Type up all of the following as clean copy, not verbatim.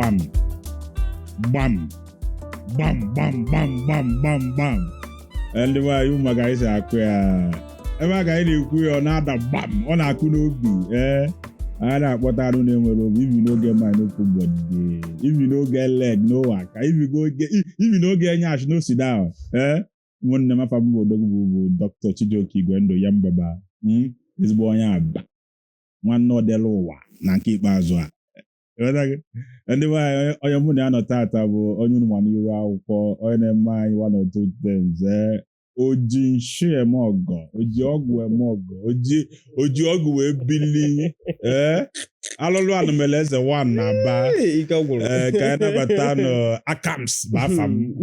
Gbam gbam gbam gbam gbam gbam gbam gbam. Ndị be anyị, ụmụ ka anyị si akụ ya ebe a ka anyị na-ekwu ya, ọ na-ada gbam, ọ na-akụ n'obi. Ee, anyị na-akpọta anụ na-enwere obi. If you no get mind, no put body. If you no get leg, no waka. If you no get nyash, no sit down. Ee, ụmụnne m, afa m bụ Odogwu, bụ Dr. Chijioke Igwendụ ya mbaba, ezigbo onye Aba, nwanne ọdịla ụwa na nke ikpeazụ a. Ịghọtago? Ndị be anyị, onye mụ na ya nọ tata bụ onye unu ma n'iru akwụkwọ, onye na-eme anyị one or two things. Ee, oji nshi eme ọgọ, oji ọgwụ eme ọgọ, oji ọgwụ wee bili. Ee, alụlụ anụmele eze one na Aba. Ike gwụrụ. Ee, ka anyị nabata nụ Akams bụ afa m,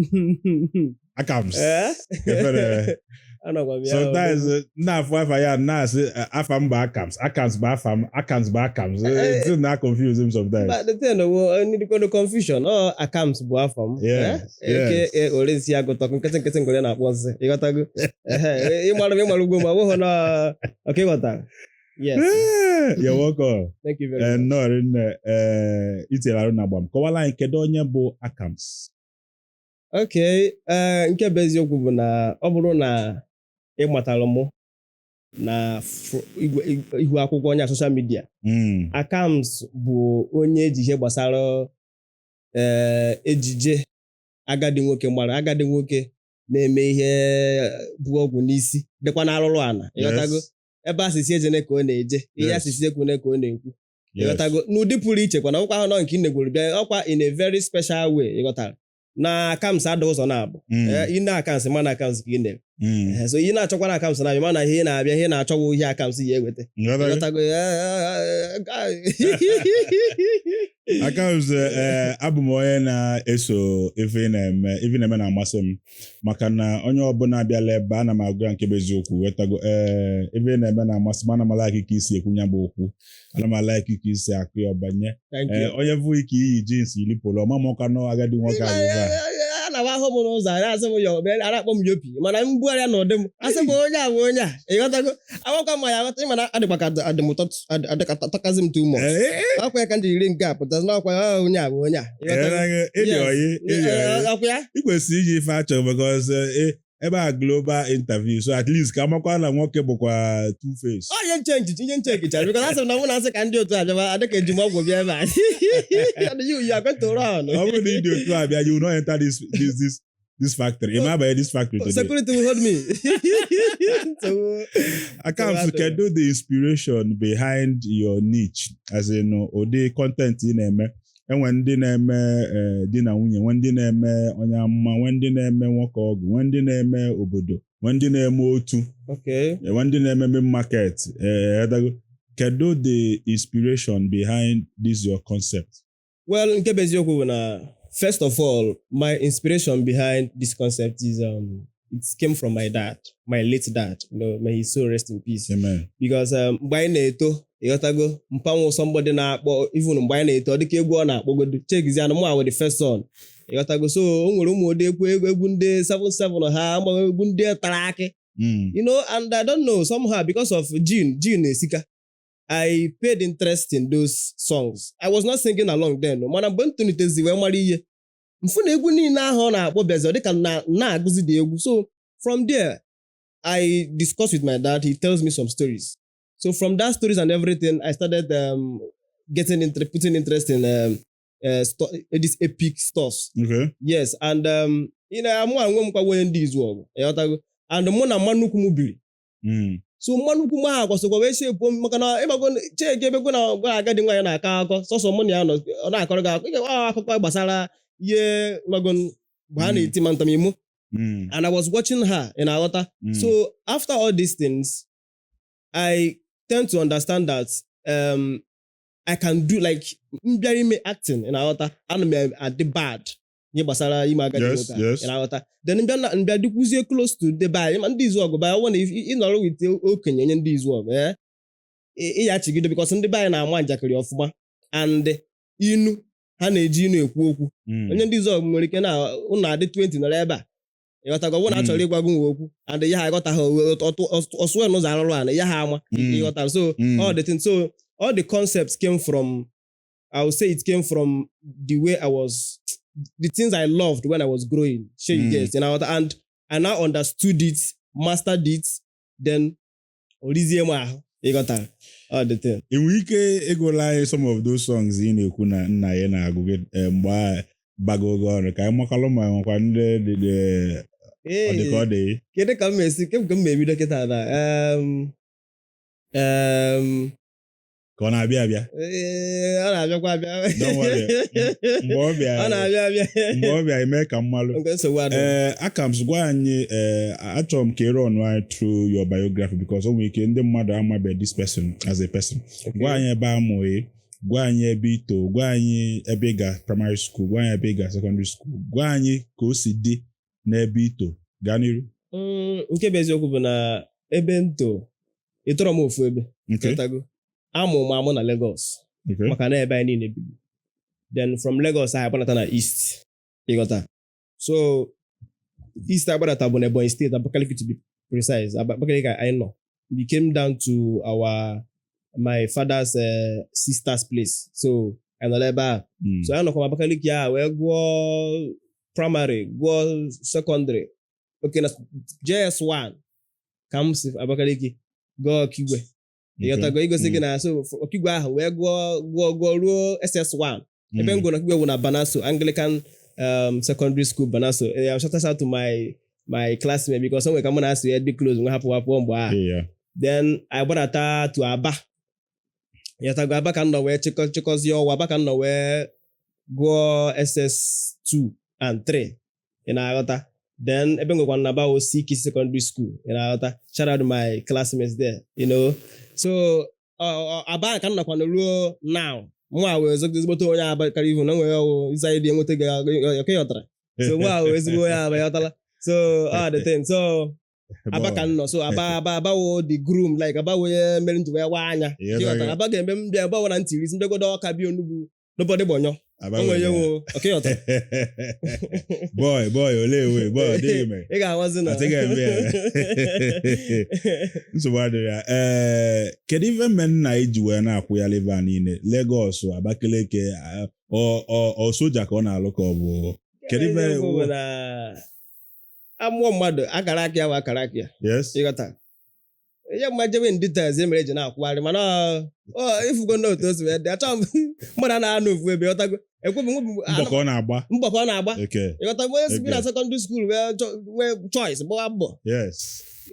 Akams. Eh? Efere. Anọkwa m ya. Sometimes na-afụ afa ya na-asị afa m bụ Akams, Akams bụ afa m, Akams bụ Akams. It's na confuse him sometimes. But the thing wo ndị confusion, ọ Akams bụ afọ m. Yes. Eke oresi agụtọkụ nkịtị nkịtị ngwere na-akpọ nsị, ịghọtago? Ehe, ịmara m, ịmara ugbo ma ọ bụghị na ọka ịghọtara. Yes. You're welcome. Thank you very much. Nnọọ rinne. Itinyere arụ na gbam. Kọwara anyị, kedu onye bụ Akams? Okay, ee, nke bụ eziokwu bụ na ọ bụrụ na ị matara mụ na ihu akwụkwọ onye social media, Akams bụ onye eji ihe gbasara ejije agadi nwoke mara, agadi nwoke na-eme ihe bụ ọgwụ n'isi, dịkwa n'arụrụ ana, ịghọtago? Ebe asịsị ejene ka ọ na-eje ihe, asịsị ekwune ka ọ na-ekwu, ịghọtago? N'ụdị pụrụ iche kwa na ọkwa ahụ nọ nke ị negwuru bịa ọkwa in a very special way, ịghọtara na Akams ada ụzọ na-abụ. Ị na Akams mana Akams ka ị na so ị na-achọkwa na Akams na-abịa, mana ihe ị na-abịa, ihe ị na-achọwa, ihe Akams ya eweta. Ịghọtago? Ịghọtago? Akams, ee, abụ m onye na-eso ife ị na-eme. Ife ị na-eme na-amasị m, maka na onye ọbụla abịala ebe ana m agụ ya nke bụ eziokwu, wetago. Ee, ife ị na-eme na-amasị m. Ana m a-like ka isi ekwu ya bụ okwu, ana m a-like ka isi akụ ya ọbanye. Thank Ee, you. onye bụ ike iyi jeans yiri polo ọma m ọka nọ agadi nwoke agụva. A na m ahụ m n'ụzọ, a na-asị m yo, a na-akpọ m yopi, mana mbugharịa na ụdị m, asị m onye a bụ onye a, ịghọtago? Agbakwa ma ya aghọta, ịma na adịkwa ka adị m ụtọ, adịka tọkazi m too much. Ọkwa ya ka m ji yiri nke a pụta n'ọkwa, "Ah, onye a bụ onye a," ịghọtago? Ịdị oyi, ịdị oyi. Ọkwa ya. Ị kwesịrị iji ife achọ because ebe a global interview, so at least ka amakwa na nwoke bụkwa two face. Ọ ihe nche nchicha, ihe nche nkicha, because asị m na mụ na-asị ka ndị otu abịaba adịka eji m ọgwụ bịa ebe a. You are going to run. Ọ bụrụ na ị dị otu a bịa, you will not enter this factory. Ị ma abanye this factory today. Security will hold me, so Akams, kedu the inspiration behind your niche, as in ụdị content ị na-eme? Enwe ndị na-eme di na nwunye, nwe ndị na-eme onye amụma, nwe ndị na-eme nwoke ọgụ, nwe ndị na-eme obodo, nwe ndị na-eme otu, nwe ndị na-eme main market. Kedu the inspiration behind this your concept? Well, nke bụ eziokwu bụ na first of all, my inspiration behind this concept is it came from my dad, my late dad, may his soul rest in peace. Amen. Because mgbe anyị na-eto, ịghọtago, mpanwụ somebody na-akpọ, even mgbe anyị na-eto, ọ dịka egwu ọ na-akpọgodo chekizi anụ mụ awụ the first son, ịghọtago? So o nwere ụmụ ụdị egwu egwu ndị 77 ha ama, egwu ndị tara akị, and I don't know, somehow because of gene esika, I paid interest in those songs. I was not singing along then, mana mgbe m tolitezi wee mara ihe mfu na egwu niile ahụ ọ na-akpọ bịazi, ọ dịka na na-agụzi dị egwu. So from there I discuss with my dad, he tells me some stories. So from that stories and everything, I started getting into putting interest in this epic stuff. Yes, and mụ onwe m kwa onye ndị izu ọgụ, ịghọtago? And mụ na mmanụ ukwu m biri. So mmanụ ukwu m ahụ kwasịkwa wee shepuo m, maka na ịmago cheke ebego na gwa agadi nwaanyị na-akọ akụkọ, sọsọ mụ na ya nọ, ọ na-akọrọ gị akụkọ, ị ga- akụkọ gbasara ihe mago mgbe ha na-eti ma ntamimo, and I was watching her, ị na-aghọta? So after all these things, I tend to understand that I can do like m bịara ime acting, ị na-aghọta? Ana m adị bad ihe gbasara ime agadi nwoke a, ị na-aghọta? Then mbịa na mbịa dịkwuzie close to the be ma ndị izu ọgụ ba, ọ bụ na ị nọrọ with okenye onye ndị izu ọgụ, ị ya chigide, because ndị be anyị na-ama njakịrị ọfụma and inu ha na-eji inu ekwu okwu. Onye ndị izu ọgụ nwere ike na ụnụ adị 20 nọrọ ebe a, ịghọtago? Ọ bụrụ na a chọrọ ịgwa gị nwe okwu and ya ha aghọtaghị, ọsụe n'ụzọ arụrụ ana ya ha ama, ịghọtara? So all the things, so all the concepts came from I would say it came from the way I was, the things I loved when I was growing. Sure, you get, and I now understood it, mastered it, then orizie m ahụ, ịghọtara? All the thing. Ị nwere ike ịgụla anyị some of those songs ị na-ekwu na nna ya na-agụ gị mgbe a bago oge ọrụ, ka anyị makalụ ma nwekwa ndị dị ọ dị ka ọ dị? Kedu ka m esi, kedu ka m ebido kịta na Ka ọ na-abịa abịa? Ee, ọ na-abịakwa abịa. Don't worry. Mgbe ọ bịa, Ọ na-abịa abịa. mgbe ọ bịa, eme ka mmalụ. Nke nsogbu adịghị. Ee, Akams, gwa anyị, ee, achọrọ m ka ị run anyị through your biography, because o nwere ike ndị mmadụ amabe this person as a person. Gwa anyị ebe a mụghị, gwa anyị ebe ito, gwa anyị ebe ị ga primary school, gwa anyị ebe ị ga secondary school, gwa anyị ka o si dị n'ebe ito. Gaa n'iru. Nke bụ eziokwu bụ na ebe nto ịtọrọ m ofu ebe. Ịghọtago? Amụ m amụ na Lagos, maka na ebe anyị niile bibu. Then from Lagos anyị agbanata na East, ịghọta? So East agbadata bụ na Ebonyi State, Abakaliki to be precise. Abakaliki ka anyị nọ. We came down to our my father's sister's place, so anyị nọ ebe a. So anyị nọkwa m Abakaliki a wee gụọ primary, gụọ secondary. Okay, na JS1 ka m si Abakaliki gụọ Okigwe, ịghọtago? Igosi gị na so Okigwe ahụ wee gụọ, gụọ, gụọ ruo SS1. Ebe m gụrụ Okigwe bụ na Banaso Anglican Secondary School, Banaso. Shout out to my classmate, because o nwere ka mụ na-asụ ya dị close, nwe hapụ hapụ mgbe ahụ. Then I gbadata to Aba, ịghọtago? Aba ka m nọ wee chịkọzie ọwa. Aba ka m nọ wee gụọ SS2 and 3, ị na-aghọta? Then ebe nwekwa na Aba CK Secondary School, ị na-aghọta? Shout out to my classmates there. So Aba ka m nọkwa ruo now. Mụ a wee ezigbote onye Aba karịa ivu na nwere ọwụ ịza ịdị enweta gị oke, ghọtara? So mụ a wee ezigbo onye Aba, ịghọtala? So all the thing, so Aba ka m nọ. So Aba, Aba, Aba wo the groom, like Aba wo onye mere nji wee waa anya. Ịghọtara? Aba ga-eme m bịa Aba wo na ntị isi mbịagodo ọka bịa onugbu, nobody gbọnyọ o nwere wo oke, ghọtara? Boy, boy, olee we boy ọ dịghị ime. Ị ga-awazi na Adịghị eme ya. Nsogbu adịghị ya. Ee, kedu ife mme nna iji wee na-akwụ ya ebe a niile, Lagos, Abakaliki? Ọ soja ka ọ na-alụ, ka ọ bụ kedu ife? Eziokwu bụ na amụọ mmadụ, akara aka ya bụ akara aka ya. Ịghọta ihe mma jebe in details e mere eji na-akwụgharị, mana ọ ifugo na otu o si wee dị, achọghị m mmadụ a na-anọ ofu ebe, ịghọtago? Ekwebụ nwebụ. Mbọ ka ọ na-agba. Mbọ ka ọ na-agba. Ịghọtago? Onye si bi na secondary school wee nwee choice gbawa mbọ.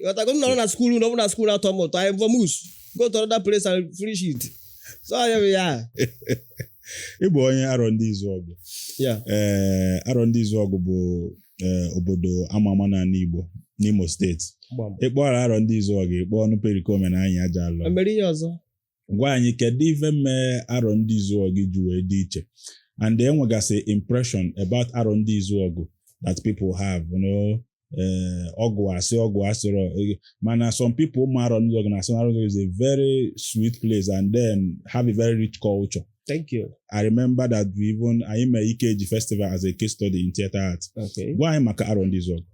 Ịghọtago? M nọrọ na school na ọ bụ na school na-atọ m ụtọ, anyị vamoose go to another place and finish it. So ya bụ ya. Ị bụ onye Arọ Ndị Izuọgụ? Yeah. Ee, Arọ Ndị Izuọgụ bụ obodo ama ama n'ala Igbo n'Imo Steeti. Ịkpọrọ Arọ Ndị Izuọgụ, ịkpọ ọnụ Pericoma na anyị aja alọ. O mere ihe ọzọ. Gwa anyị, kedu ife mee Arọ Ndị Izuọgụ ji wee dị iche, and enwegasị impression about Arọ Ndị Izuọgụ that people have, ọgwụ asị, ọgwụ asịrọ, mana some people ma Arọ Ndị Izuọgụ na-asị na Arọ Ndị Izuọgụ is a very sweet place and then have a very rich culture. Thank you. I remember that we even anyị mere Ikeji Festival as a case study in theater art. Gwa anyị maka Arọ Ndị Izuọgụ.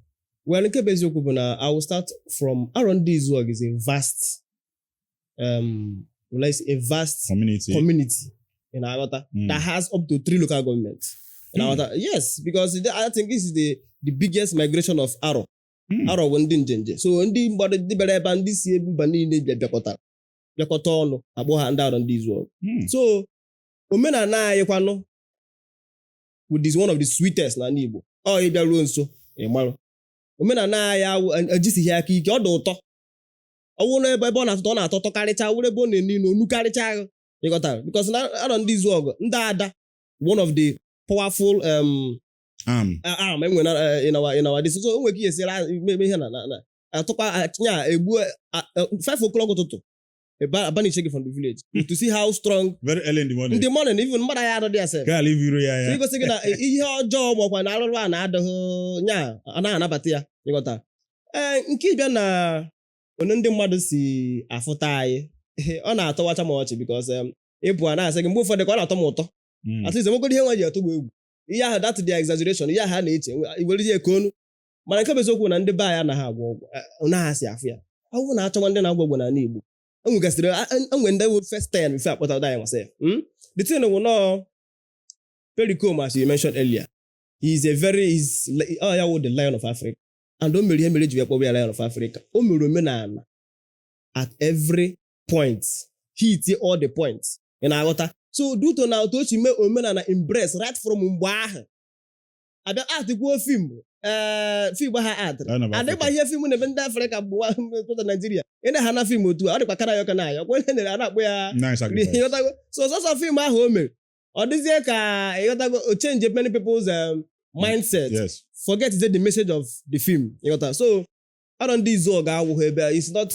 Well, nke bụ eziokwu bụ na I will start from Arọ Ndị Izuọgụ is a vast will I say a vast community. Community in Aghọta that has up to three local governments. In Aghọta, yes, because I think this is the biggest migration of Aro. Aro bụ ndị njenje. So ndị mgbado ndị bịara ebe a, ndị si mba niile bịakọtara bịakọta ọnụ, akpọ ha ndị Arọ Ndị Izuọgụ. So omenala anyị kwanụ with is one of the sweetest n'ala Igbo. Ọ ị bịaruo nso ị marụ. Omenala anyị awụ ejisighị aka ike, ọ dị ụtọ. Ọ wụrụ n'ebe ebe ọ na-atọ, ọ na-atọ tọkarịcha, wụrụ ebe ọ na-enu inu onu karịcha ahụ. Ịghọtara? Because na Arọ Ndị Izuọgụ, ndị ada, one of the powerful Am. arm enwe na in our this. So o nwere ike esiere ime ihe na atụkwa nya egbu 5 o'clock ụtụtụ ebe abaniche gị from the village to see how strong. Very early in the morning. In the morning, even mmadụ anyị adọdị ya sef. Ka ala iru ya So ya. igosi gị na ihe ọjọọ makwa na arụrụ a na-adịghị nya anaghị anabata ya, ịghọta? Ee, nke ịbịa na one ndị mmadụ si afụta anyị, ọ na-atọwacha m ọchị, because ịpụ a na-asị gị mgbe ụfọdụ ka ọ na-atọ m ụtọ. At least enwegoro ihe nwa ji atụ m egwu, ihe ahụ that their exaggeration, ihe ahụ a na-eche were ihe eke onu. Mana nke bụ eziokwu na ndị be anyị anaghị agwọ ọgwụ, naghị asị afụ ya. Ọ bụrụ na achọwa ndị na-agwọ ọgwụ n'ala Igbo, Enwegasịrị enwe ndị wụ first 10 before akpọta anyị nwasị. The thing wụ nọọ Pericoma, as you mentioned earlier, he is a very is oh ya wụ the Lion of Africa, and o mere ihe mere ji wee kpọba ya Lion of Africa. O mere omenala at every point, hit all the points. Ị na-aghọta? So due to na otu o si mee omenala embrace right from mgbe ahụ abịa atịkwuo film, ee, film ha atịrị Lion of Africa. adịgba ihe film na-eme ndị Afrịka bụ nwa Naijiria. Ị na ha na film otu a, ọ dịkwa kara ya ọka na ya ọkwa onye nere a na-akpọ ya Nine sacrifice. Ịghọtago? So sọsọ film ahụ o mere, ọ dịzie ka, ịghọtago, o change many people's mindset. Forget the message of the film. Ịghọta? So arọ ndị izu ọga awụghị ebe a. It's not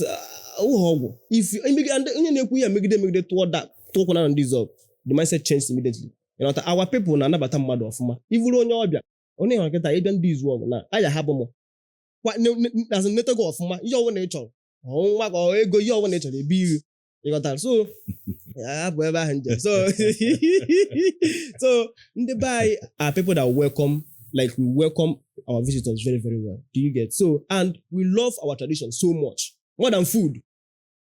awụghị ọgwụ. If you- and onye na-ekwu ya megide tụọ that tụọkwa na ndị izu ọgụ, the mindset changes immediately. Ịghọta? Our people na-anabata mmadụ ọfụma. Ivuru onye ọbịa, onye hụrụ kịta ịbịa ndị izu ọgụ na aya hapụ m kwa as in nete gị ọfụma. Ihe ọbụla ị chọrọ, ọ nwa ka ọ ego, ihe ọbụla ị chọrọ ebe iri. Ịghọtara? So ya bụ ebe ahụ njem. So ndị be anyị are people that welcome, like we welcome our visitors very, very well. Do you get? So and we love our tradition so much, more than food.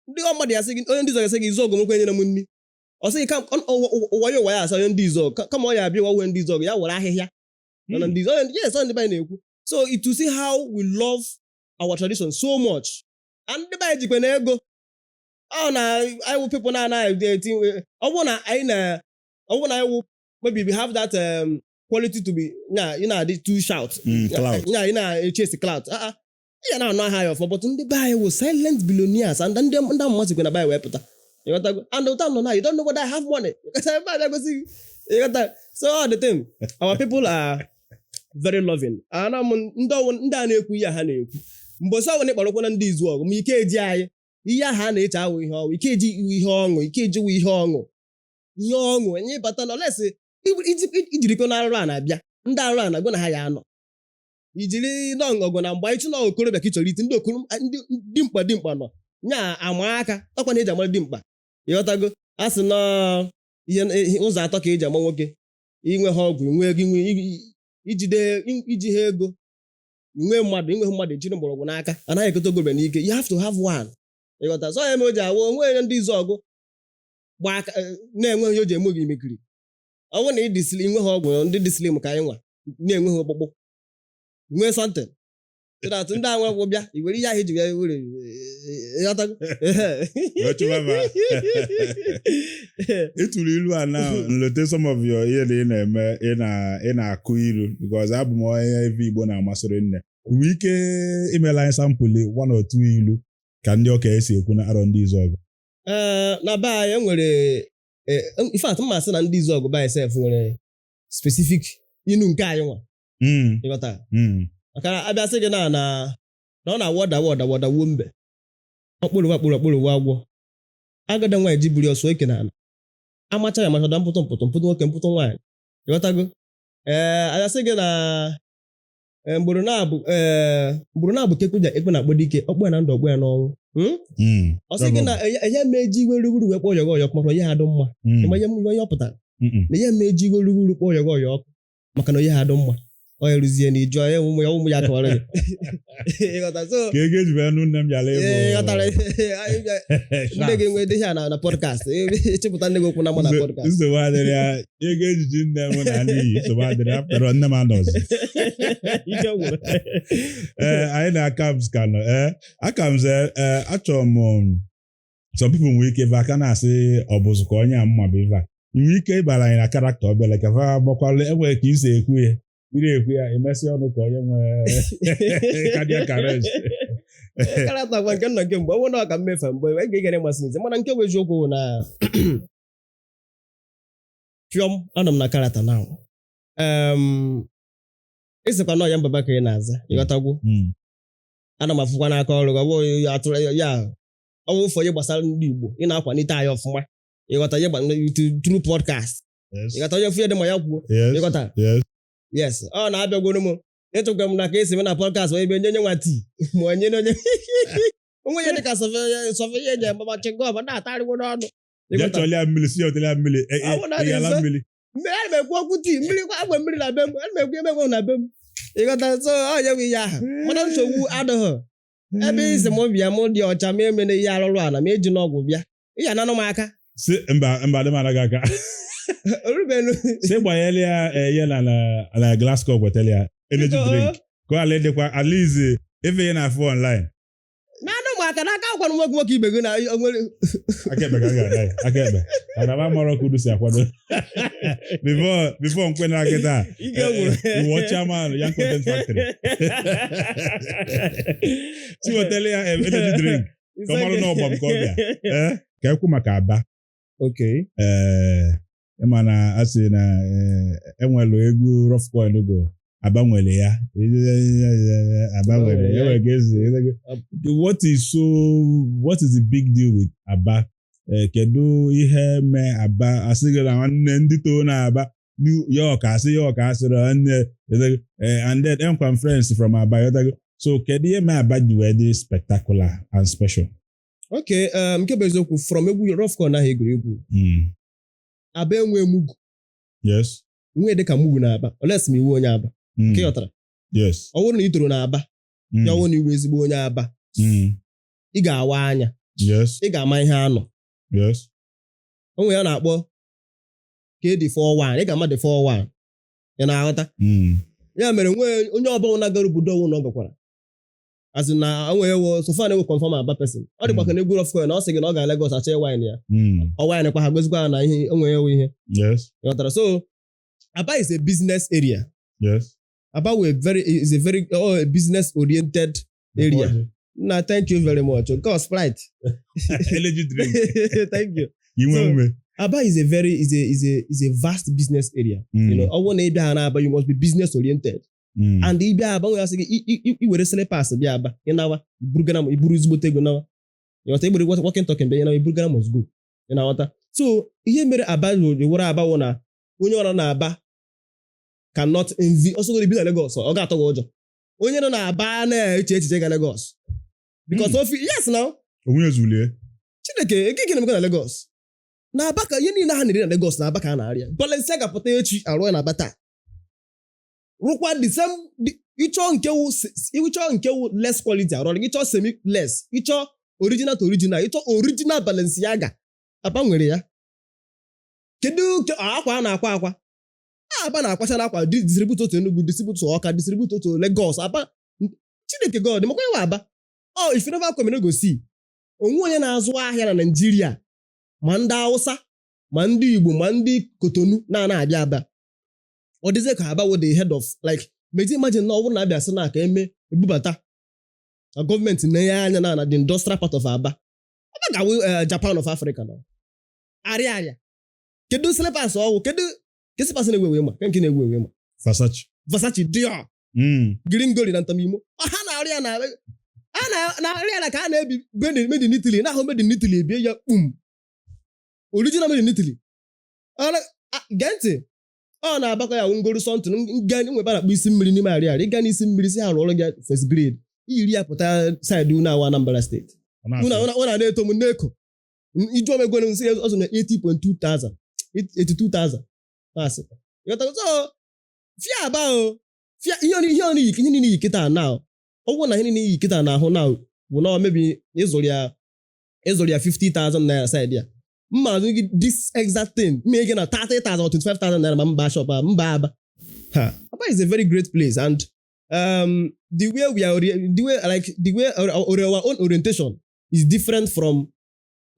Ndị ọ mmadụ ya sị gị, onye ndị izu ọgụ sị gị, izu ọgụ nwekwe nyere m nri. Ọ sị gị ụwa ya, ụwa ya asa onye ndị izu ọgụ kama ọ ya abịa ụwa ndị izu ọgụ ya were ahịhịa nọ na ndị izu ọgụ. Yes, ọ ndị be anyị na-ekwu. So it to see how we love our tradition so much, and ndị be anyị jikwa na ego ọ na anyị wụ people na-anaghị eti. Ọ bụrụ na anyị na ọ bụrụ na anyị wụ maybe we have that quality to be nya ị na-adị too shout. Clout. Nya ị na-echase clout. Ah ah, ị ga na-anụ aha ya ọfụma, but ndị be anyị wụ silent billionaires, and ndị amụma sikwa na be anyị wee pụta. Ịghọtago? And ụta nọ na you don't know whether I have money. Ịghọta? Ebe a bịa gosi gị. Ịghọta? So all the thing, our people are very loving. Ana m ndị ọwụ ndị a na-ekwu ihe a ha na-ekwu mbọsị ọwụ na ịkpọrọkwa na ndị izu ọgụ ma ike eji anyị ihe ahụ a na-eche awụ ihe ọṅụ. Ike eji iwu ihe ọṅụ, ike ejiwu ihe ọṅụ, ihe ọṅụ enye bata na olesi ijirikọ na arụrụ a na-abịa. Ndị arụrụ a na-agwa na ha ya anọ ijiri nọ ọgụ na mgba ịchụ na okorobịa ka ị chọrọ iti ndị okoro, ndị dimkpa dimkpa nọ nya ama aka ọkwa na eji amara dimkpa. Ịghọtago? A sị na ihe ụzọ atọ ka eji ama nwoke: inwe ha ọgwụ, inwe ego, inwe ijide iji ha ego, inwe mmadụ, inwe mmadụ ejiri mgbọrọgwụ n'aka. Anaghị ekote ogobe n'ike. You have to have one. Ịghọta? So ya mere o ji awụ onwe onye ndị izu ọgụ gba aka na-enweghị ihe o ji eme gị imekiri. Ọ bụrụ na ị dị slim, inwe ha ọgwụ, ndị dị slim ka anyị nwa na-enweghị ọkpụkpụ, nwee something so that ndị a nwekwu bịa i were ihe ahụ iji bịa were. Ịghọtago? Wee chụba ma. Ịtụrụ ilu a na nlote some of your ihe na ị na-eme, ị na-akụ ilu, because abụ m onye ebe Igbo na-amasịrị nne. Nwee ike imela anyị sample one or two ilu ka ndị ọka esi ekwu na arọ ndị izu ọgụ? Ee, na be anyị nwere, in fact, mma sị na ndị izu ọgụ by itself nwere specific inu nke anyị nwa. Ịghọta? Maka na abịa sị gị na ọ na-awọ dawa ọdawa ọdawuo mbe, ọkpụrụwa akpụrụ ọkpụrụwa agwọ, agada nwaanyị ji buru ọsọ eke na ala, amacha ya amacha mpụtụ mpụtụ mpụtụ nwoke mpụtụ nwaanyị. Ịghọtago? Ee, abịa sị gị na mgboro na-abụ, ee, mgboro na-abụ ka ekwe ji ekwe na-akpọ dike ọkpụ ya na ndụ, ọkpụ ya n'ọnwụ. Ọ sị gị na enye ma eji iwe ruguru wee kpọọ yọgọ ọyọ maka onye ha adụ mma. Ịma ihe ọ pụtara? Na ihe ma eji iwe ruguru kpọọ yọgọ ọyọ ọkụ maka na onye ha adụ mma, ọ eruzie na iju ya ụmụ ya, ụmụ ya kọwara gị. Ịghọta? So ka ego eji wee nụ nne m bịara ịbụ. Ee, ịghọtara? Nne gị nwee ihe a na podcast, ịchịpụta nne gị okwu na mma na podcast. Nsogbu adịrị ya. Ego ejiji nne m na n'iyi, nsogbu adịrị ya pụtara nne m anọzi. Ike gwụrụ. Ee, anyị na Akams ka nọ. Ee, Akams, ee, achọrọ m some people nwere ike ebe aka na-asị ọ bụzụ ka onye a mma bụ ife a nwere ike ịbara anyị na character obere ka fa gbakwalụ enwere ka isi ekwu ya, ị na-ekwu ya emesịa ọnụ ka onye nwee cardiac arrest. Character gwa nke nọ nke mgbe ọ bụrụ na ọ ka mmefe mgbe ị ga-egere masị nze, mana nke bụ eziokwu bụ na fiọm anọ m na character now. Ịsịkwa na ọya mbaba ka ị na-aza. Ịghọtagwo? Ana m afụkwa n'aka ọrụ gị, ọ bụghị ya atụrụ ya, ọ bụ ụfọ ihe gbasara ndị Igbo ị na-akwalite anyị ọfụma. Ịghọta? Ihe through podcast. Ịghọta? Onye fụ dị ma ya kwuo. Ịghọta? Yes. Yes, ọ na-abịagworo m ịtụkwa m na ka esi eme na podcast onye ebe nye nwa tii ma onye na onye onwe ya dịka sọfe ihe eji amama chingọm na-atarịwo n'ọnụ. Jee Ịghọta? Chọlịa mmiri si ya otele mmiri. Ọ bụ na ọ dị Ịyala nso. mmiri. Mmiri ana m ekwu okwu tii mmiri kwa agwa mmiri na be m, ana m ekwu ebe enwe na be m. Ịghọta? So ọ ya bụ ihe ahụ, mana nsogbu adịghị. Ebe isi m bịa, m dị ọcha, ma emene ihe arụrụ ala, ma eji n'ọgwụ bịa, ị ya ananụ m aka. Si mba, mba, adị m anaghị aka. Orubenu. Si gbanyela ya ihe na glass cup, wetara ya energy drink ka ọ ghara ịdịkwa at least ife ihe na-afụ online. Na-anụ m aka n'aka, akwanụ nwoke nwoke ibe gị na o nwere. Aka ekpe ka m ga-ada ya, aka ekpe ana m amarọ ka unu si akwado before nkwe na kịta. Ike gwụrụ. Iwọ chairman Young Content Factory si wetara ya energy drink ka ọ marụ na ọgba m ka ọ bịa. Ka ekwu maka Aba. Okay. Ee, ịma na a sị na enwelu egwu Rough Coin go, Aba nwere ya, Aba nwere ya, enwere ka esi. What is the big deal with Aba? Kedu ihe mee Aba asị gị na nwanne ndị too na Aba New York, asị York, asịrị nwanne, and then enwekwa friends from Aba, yotago. So kedu ihe mee Aba ji wee dị spectacular and special? Okay, nke bụ eziokwu, from egwu Rough Coin ahụ egwuregwu, Aba enwe mugu. Nwee dịka mugu na Aba, unless ma iwu onye Aba. Nke ghọtara? Yes. Ọ bụrụ na ị toro na Aba, ya ọwụ na iwu ezigbo onye Aba, ị ga-awa anya. Ị ga-ama ihe anọ. Onwe ya na-akpọ KD41, ị ga-ama the 41, ị na-aghọta? Ya mere nwee onye ọbụla gara obodo ọwụ na ọ gakwara azụ na onwe ewo so far na-ewe confirm Aba person. Ọ dịkwa ka na egwu Rough Coin na ọ sị gị na ọ ga Lagos achọ wine ya. Ọ wine kwa ha gozikwa na ihe onwe ewe ihe. Ị ghọtara? So Aba is a business area. Aba were very is a very a business oriented area. Na thank you very much. Nke Sprite. Energy drink. Thank you. Inwe So, ume. Aba is a very is a is a is a vast business area. Ọ bụrụ na ị bịa ha na Aba, you must be business oriented. And ị bịa Aba, nwere asị gị i were slippers bịa Aba, ị nawa iburu Ghana, iburu ezigbote ego nawa. Ịghọta? Iburu walking talking bịa, ị nawa iburu Ghana must go. Ị na-aghọta? So ihe mere Aba ji were Aba wụ na onye ọrụ na Aba cannot envy ọsọgoro bi na Lagos, ọ ga-atọ gị ụjọ. Onye nọ na Aba na-eche echiche ga Lagos. Because of yes now. Onwe ezulie. Chineke ego gịnị na-emekwa na Lagos? Na Aba ka ihe niile ha na-eri na Lagos, na Aba ka a na-arịa. Balenciaga pụta echi, arụ ya na Aba taa. Rụkwa the same ịchọ nke wụ less quality, arụ gị, ịchọ semi less, ịchọ original to original, ịchọ original Balenciaga, Aba nwere ya. Kedu akwa a na-akwa akwa? Aba na-akwachara akwa, distribute to Enugu, distribute to Awka, distribute to Lagos. Aba Chineke God makwa ịwa Aba. Oh, if you never come, you no go see. Onwe onye na-azụ ahịa na Naịjirịa, ma ndị Hausa, ma ndị Igbo, ma ndị Kotonu na-ana abịa Aba. Ọ dịzie ka Aba wụ the head of like mezi. Imagine na ọ bụrụ na abịa sị na ka eme ebubata na gọọmenti na-enye anya na the industrial part of Aba, Aba ga-awụ Japan of Africa nọ. Arịa arịa. Kedu slippers ọwụ? Kedu ke slippers na-ewu ewu ma nke na-ewu ewu ma? Versace. Versace, Dior, Gringori na Ntamimo. Ha na-arịa na a na-arịa na ka a na-ebi made in Italy, na-ahụ made in Italy, ebie ya kpum, original made in Italy. Gee ntị, ọ na-agbakọ ya ngoro something nga nwebe a na-akpọ isi mmiri n'ime arịa. Ịga n'isi mmiri si ha rụọrọ gị first grade, iyiri ya pụta side unu awa Anambra Steeti. Ọ na-asụ. Unu na-eto m na-eko ijuọ m ego nsị ọzọ na 80.2 thousand, 82,000 masị. Ịghọtago? So fia Aba o fia ihe ọ iyi, ihe niile iyi kịta na ọ bụrụ na ihe niile iyi kịta na ahụ na bụ na mebi ịzụrụ ya 50,000 naira side ya, mma azụ gị this exact thing mma ego na 30,000 or 25,000 naira ma mba shop a mba Aba. Ha, Aba is a very great place and the way we are the way like the way our own orientation is different from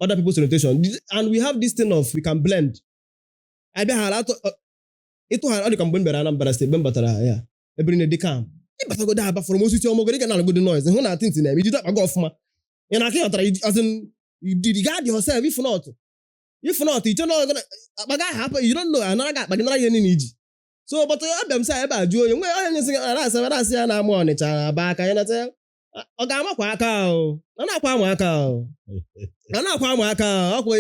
other people's orientation, and we have this thing of we can blend. Abịaghara ịtụghara, ọ dị ka mgbe m bịara Anambra Steeti, mgbe m batara ya, ebe niile dị calm. Ịbatagodo Aba from osisi ọmọgoro, ị ga na-alụgodo noise, hụ na tint na-eme ijide akpa gị ọfụma. Ị na-aka ịghọtara? As in, you regard yourself. If not, iche na akpa gị ahụ hapụ, you don't know, anara gị akpa gị, nara ihe niile iji. So but abịa m sị ebe a jụọ onye nwe onye nyesị gị arasị arasị ya na-ama Ọnịcha Aba aka ya nata ya, ọ ga-amakwa aka o, ọ na-akwa ama aka o, ọ na-akwa ama aka o, ọkwa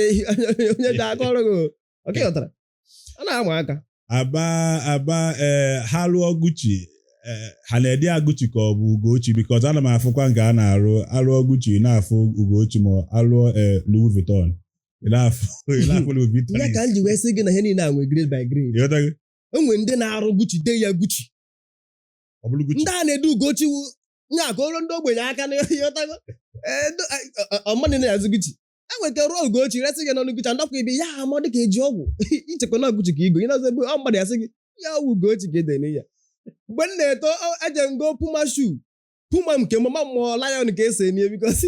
onye ji aka ọrụ gị o. Ọ ka ịghọtara? Ọ na-ama aka. Aba ha lụọ Gucci, ha na-ede ya Gucci ka ọ bụ Ugochi? Because ana m afụkwa nke a na-arụ alụọ Gucci, na-afụ Ugochi, ma alụọ Louis Vuitton, ị na-afụ Louis Vuitton. Ya ka m ji wee sị gị na ihe niile a nwee grade by grade. Ịghọtago? Enwe ndị na-arụ Gucci, dee ya Gucci. Ọ bụrụ Gucci. Ndị a na-ede Ugochi wụ Nya ka olu ndị ogbenye aka na ịghọtago. Ọmmadụ na-azụ Gucci, enweta ruo Ugochi resị gị n'ọnụ Gucci, andọkwa ibe ya ama dịka eji ọgwụ ichekwa na Gucci ka igo ị na-azụ ebe ọ mmadụ ya sị gị ya wụ Ugochi ka ede ya. Mgbe m na-eto, eje ngo Puma shoe, Puma nke mama mmụọ lion ka esi enye, because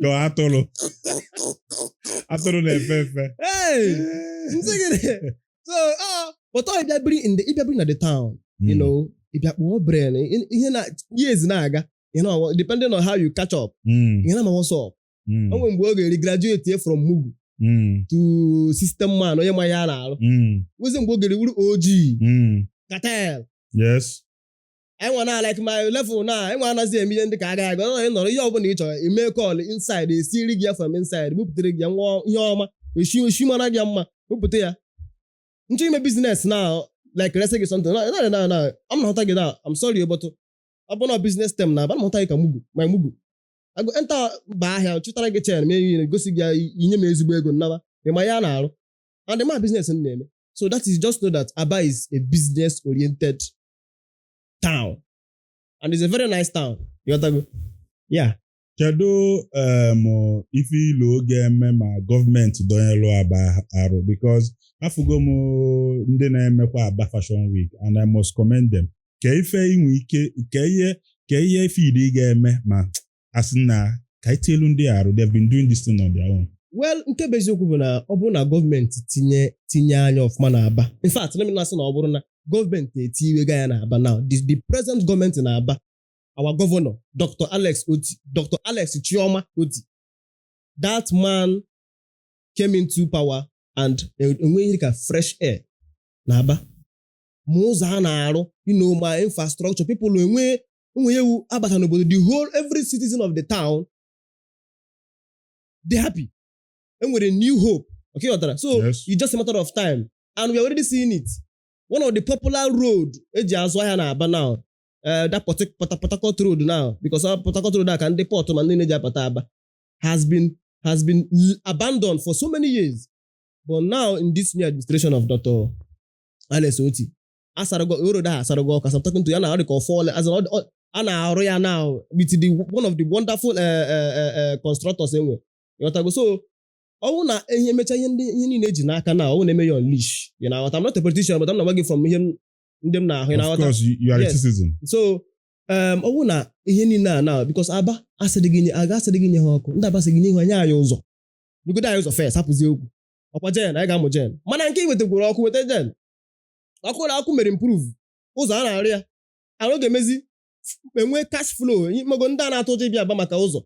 Ka atụrụ atụrụ na-efe efe. Hey, nsị gị, so ọ but ọ ịbịa biri in the ịbịa biri na the town, ịbịa kpụọ brain ihe na years na-aga, depending on how you catch up, ihe na ma what's up. O nwere mgbe ọ ga-eri graduate from mugu to system man, onye ma ya na-arụ. Nwezi mgbe ọ ga-eri wuru OG cartel. Enwe na like my level na enwe anaghị eme ihe ndị ka aga aga. Ọ nọrọ, ihe ọbụla ị chọrọ ime, call inside, esiri gị ya from inside, bupụtere gị ya nwa ihe ọma, esi esi mara gị ya mma, bupụta ya. Nchọ ime business na like resi gị something na na na na I'm na-ahụta gị na, I'm sorry, but ọ bụ na business term na aba m ahụta gị ka mugu, my mugu. I go enter ba ahịa, chụtara gị chain, mee ihe gosi gị ya, inye m ezigbo ego nnaba ị ma ya na-arụ and the ma business m na-eme. So that is just know that Aba is a business oriented town and it's a very nice town. You got to go, yeah. Kedu ife ilu ga-eme ma gọọmenti dọnyelụ Aba arụ? Because afụgo m ndị na-emekwa Aba Fashion Week and I must commend them. Ka ife inwe ike ka ihe ife ị ga-eme ma asị na ka etielu ndị arụ? They've been doing this thing on their own. Well, nke bụ eziokwu bụ na ọ bụrụ na gọọmenti tinye anya ọfụma na Aba, in fact, let me na-asị na ọ bụrụ na gọọmenti etiwega ya na Aba now, the present gọọmenti na Aba, our governor, Dr. Alex Otti, Dr. Alex Chioma Otti, that man came into power and enweghị ka fresh air na Aba, ma ụzọ a na-arụ, ma infrastructure, people enwe enwe ewu abata n'obodo, the whole every citizen of the town dey happy, enwere new hope. Okay, ghọtara? So it's just a matter of time and we are already seeing it. One of the popular road eji azụ ahịa na Aba now, that Port Harcourt Road now, because Port Harcourt Road a ka ndị port ma ndị na-eji abata Aba, has been abandoned for so many years, but now in this new administration of Dr. Alex Otti, asarago road ahụ, asarago ọkụ. As I'm talking to ya na ọ dị ka ọfọle as in a na-arụ ya now with the one of the wonderful constructors enwe. Ịghọtago? So ọnwụ na ihe emecha, ihe ndị ihe niile eji n'aka na ọnwụ na-eme ya unleash. Ị na-aghọta? I'm not a politician, but I'm na-agwa gị from ihe ndị m na-ahụ. Ị Of na-aghọta? course, you are a citizen. So ọnwụ na ihe niile a na because Aba asịrị gị nye aga asịrị gị nye ha ọkụ, ndị Aba sị gị nye ha, nye anyị ụzọ, nyegodo anyị ụzọ first, hapụzie okwu ọkwa gen anyị ga-amụ gen, mana nke i wetakwuru ọkụ, weta gen, ọkụ na ọkụ mere improve ụzọ a na-arụ ya arụ ga-emezi enwe cash flow mago. Ndị a na-atụ ụjọ ịbịa Aba maka ụzọ,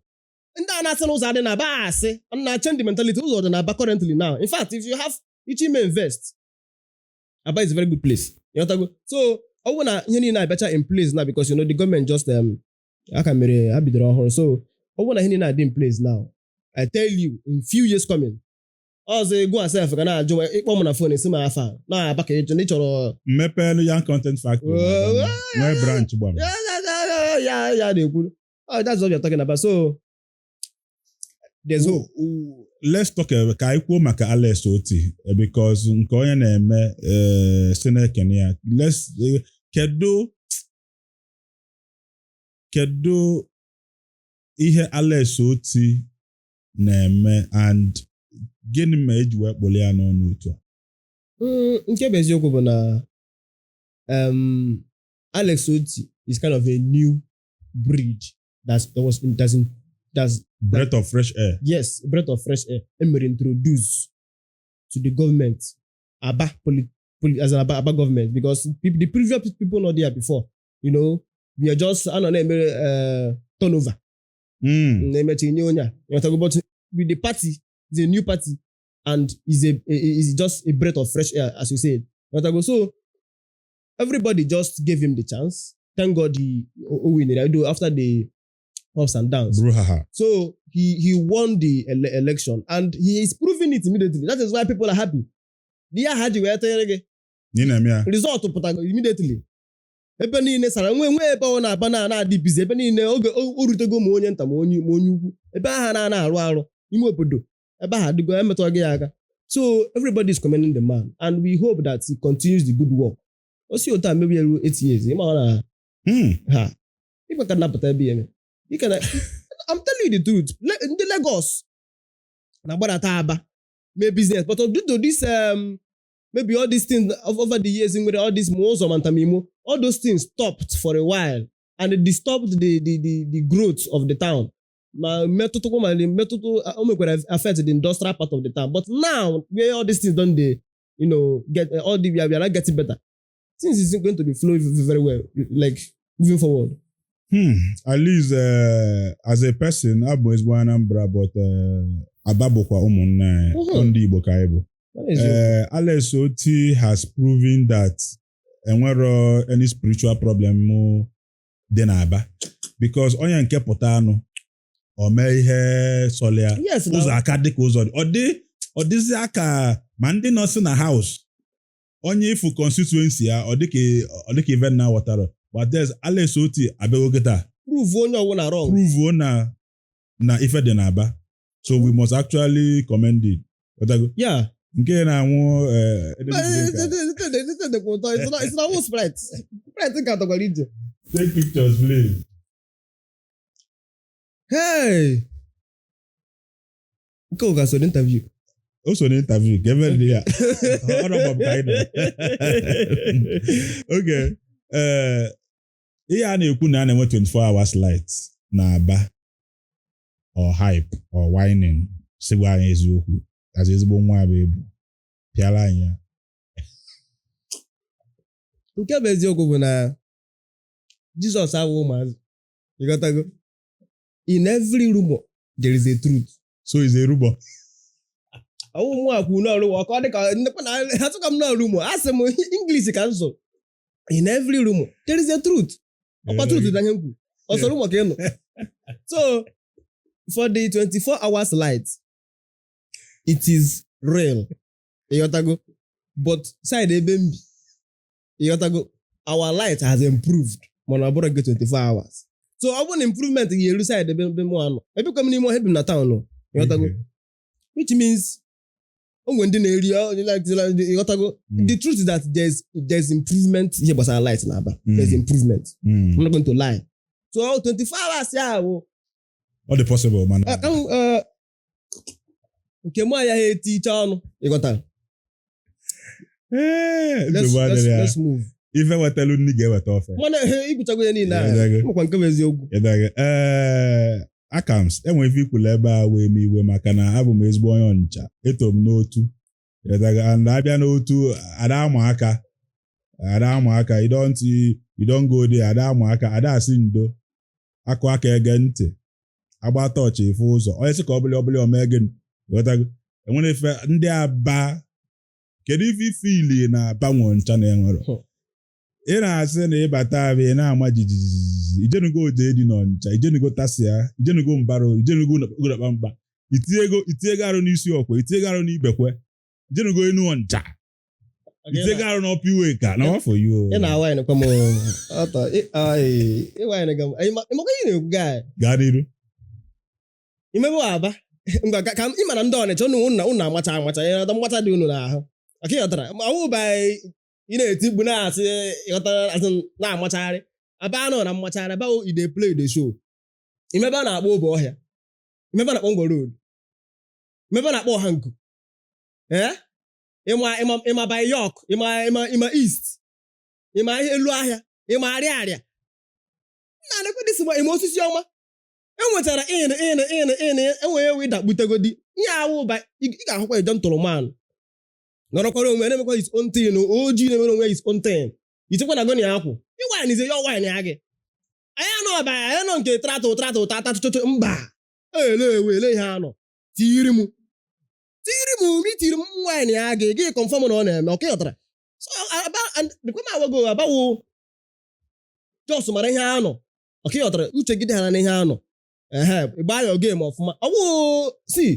ndị a na-asị na ụzọ adị na Aba, asị na change the mentality. Ụzọ dị na Aba currently now. In fact, if you have iche ime invest, Aba is a very good place. Ịghọtago? So ọ bụrụ na ihe niile abịacha in place now, because you know the government just aka mere ha bidoro ọhụrụ, so ọ bụrụ na ihe niile adị in place now, I tell you, in few years coming, ọzọ ego asef ga na-ajụ ịkpọ m na phone esi m afa na Aba ka ịchọ na ị chọrọ. Mmepeelu Young Content Factory na Aba, nwee branch gbam. Ya na-ekwu. Oh, that's what you're talking about. So there's hope. Let's talk, ka anyị kwuo maka Alex Otti, because nke onye na-eme, si na-ekene ya. Let's kedu ihe Alex Otti na-eme and gịnị ma eji wee kpụli ya n'ọnụ otu a? Nke bụ eziokwu bụ na Alex Otti is kind of a new bridge that's that was that's in, that's Breath of fresh air. Yes, breath of fresh air emere introduce to the government, Aba as an Aba government, because the previous people not there before, we are just anọ na-eme turnover, na-emecha nye onye a. Ịghọtago? But with the party is a new party and is just a breath of fresh air, as you said. Ịghọtago? So everybody just gave him the chance. Thank God he o win it after the ups and downs. Brouhaha. So he won the election and he is proving it immediately. That is why people are happy. The ha ji wee tụnyere gị Ị na-eme ya. Result pụtago immediately. Ebe niile sara nwe ebe ọ na-aba na na-adị busy ebe niile oge o rutego, ma onye nta ma onye ukwu, ebe ahụ na-ana arụ arụ ime obodo, ebe ahụ adịgo emetụghị gị ya aka. So everybody is commending the man and we hope that he continues the good work. O si otu a mebi ya ruo 8 years, ịma ọ na ha. Igwe ka napụta ebe ya eme. You can, I'm telling you the truth. Ndị Lagos na-agbadata Aba mee business, but due to this maybe all these things over the years nwere all this ma ụzọ ma ntamimo, all those things stopped for a while and it disturbed the growth of the town, ma metụtụkwa ma metụtụ o mekwara affect the industrial part of the town. But now where all these things don dey get all the we are not getting better, things is going to be flowing very well, like moving forward. At least as a person, abụ ezigbo Anambra, but Aba bụkwa ụmụnne anyị. Ọ ndị Igbo ka anyị bụ. Alex Oti has proven that enwero any spiritual problem dị n'Aba, because onye nke pụta anụ o mee ihe sọlịa ụzọ aka dịka ụzọ dị, ọ dịzi aka ma ndị nọ si na house onye ifu constituency ya, ọ dịka event na ghọtara. But there's Alex Oti abịago kịta prove onye ọbụla wrong. Prove na ife dị n'Aba, so we must actually commend it. Ghọtago? Yeah. Nke na-anwụ It's not Sprite. Sprite ka tọkwara ije. Take pictures, please. Hey! Nke ụga so interview. O so n'interview ka ebe dị ya ọ nọ ka anyị nọ. Okay, ee, ihe a na-ekwu na a na-enwe 24 hours light na Aba, or hype or whining? Sigwa anyị eziokwu as ezigbo nwa Aba ebu pịara anyị ya. Nke bụ eziokwu bụ na Jizọs awụ ụmụazị. Ịghọtago? In every rumor there is a truth. So is a rumor. Ọwụ mụ akwụ na rumor ka ọ dị ka nnekwa na atụka m na rumor, asị m English ka m zụ. In every rumor there is a truth. Ọkwa truth dị anya m kwuru. Ọsọ rumor ka ị nọ. So for the 24 hours light, it is real. Ịghọtago? But side ebe m bi, ịghọtago, our light has improved, mana ọ bụrụ gị 24 hours. So ọ bụrụ na improvement ga-eru side ebe mụ anọ, ebikwa m n'ime ọhịa, bi m na town o. Ịghọtago? Which means o nwere ndị na-eri like, ịghọtago? The truth is that there's improvement ihe gbasara light na Aba. There's improvement. I'm not going to lie. So 24 hours ya bụ Ọ dị possible, mana nke mụ anya ha eticha ọnụ, ịghọtara? Ee, Let's, nsogbu let's, adịrị ya. let's move. Ife wetelu nni ga-eweta ofe. Mana ikwuchago ya niile a. Ịghọtago? Makwa nke bụ eziokwu. Ịdaghị. Ee, Akams, enwere ife ikwulu ebe a wee m iwe, maka na abụ m ezigbo onye Ọnịcha, eto m n'otu. Ịdaghị, and abịa n'otu, ada ama aka, ada ama aka. You don't, you don't go there. Ada ama aka, ada asị ndo akụ aka ege ntị agba tọọchị ife ụzọ onye sị ka ọ bụla ọbụla omee gịnị. Ịghọtago? Enwere ife ndị Aba, kedu ife ife ili na Aba nwe ncha na enwero? Ị na-asị na ịbata abịa, ị na-ama jijiji. Ijenugo oje dị n'Ọnịcha, ijenugo tasia, ijenugo mbaro, ijenugo ụlọkpamkpa, itinyego arụ n'isi ọkwa, itinyego arụ n'ibekwe, ijenugo enu Ọnịcha, itinyego arụ n'ọpụ iwe ka na wafọ you. Ị na-awa kwa m ọtọ ịwanyị ga ịmakwa ihe na-ekwu, guy. Gaa n'iru. Imebe Aba ngwa ka ị mara ndị Ọnịcha unu amacha amacha, ịghọta mgbacha dị unu n'ahụ ọka, ịghọtara? Ma ọ bụ ị na-eti mkpu na-asị, ịghọtara, asị na-amachagharị Aba anọ na mmachagharị. Aba i dey play the show. Imebe a na-akpọ obe ọhịa, imebe a na-akpọ Ngwo Road, imebe a na-akpọ ọha nku, ee, ịma by York, ịma East, ịma elu ahịa, ịma arịa arịa nna nekwe dị sịgba, ịma osisi ọma enwetara in in in in enweghị ewu ịdakputegodi ihe awụ ba ị ga-ahụkwa a gentleman nọrọkwara onwe ya na-emekwa his own thing, ojii na-emere onwe ya his own thing, ichekwa na goni akwụ ịwine ize ya wine ya gị. Anyị anọ ba anyị nọ nke tratụ tratụ tata chocho mba ele ewe ele ihe anọ tiri m tiri m ma itiri m wine ya gị gị confirm na ọ na-eme ọka, ịghọtara? So aba dịkwa m awago abawo jos mara ihe anọ ọka, ịghọtara? Uche gị dị ha na ihe anọ ehe gbaa ya game ọfụma. Ọ bụ si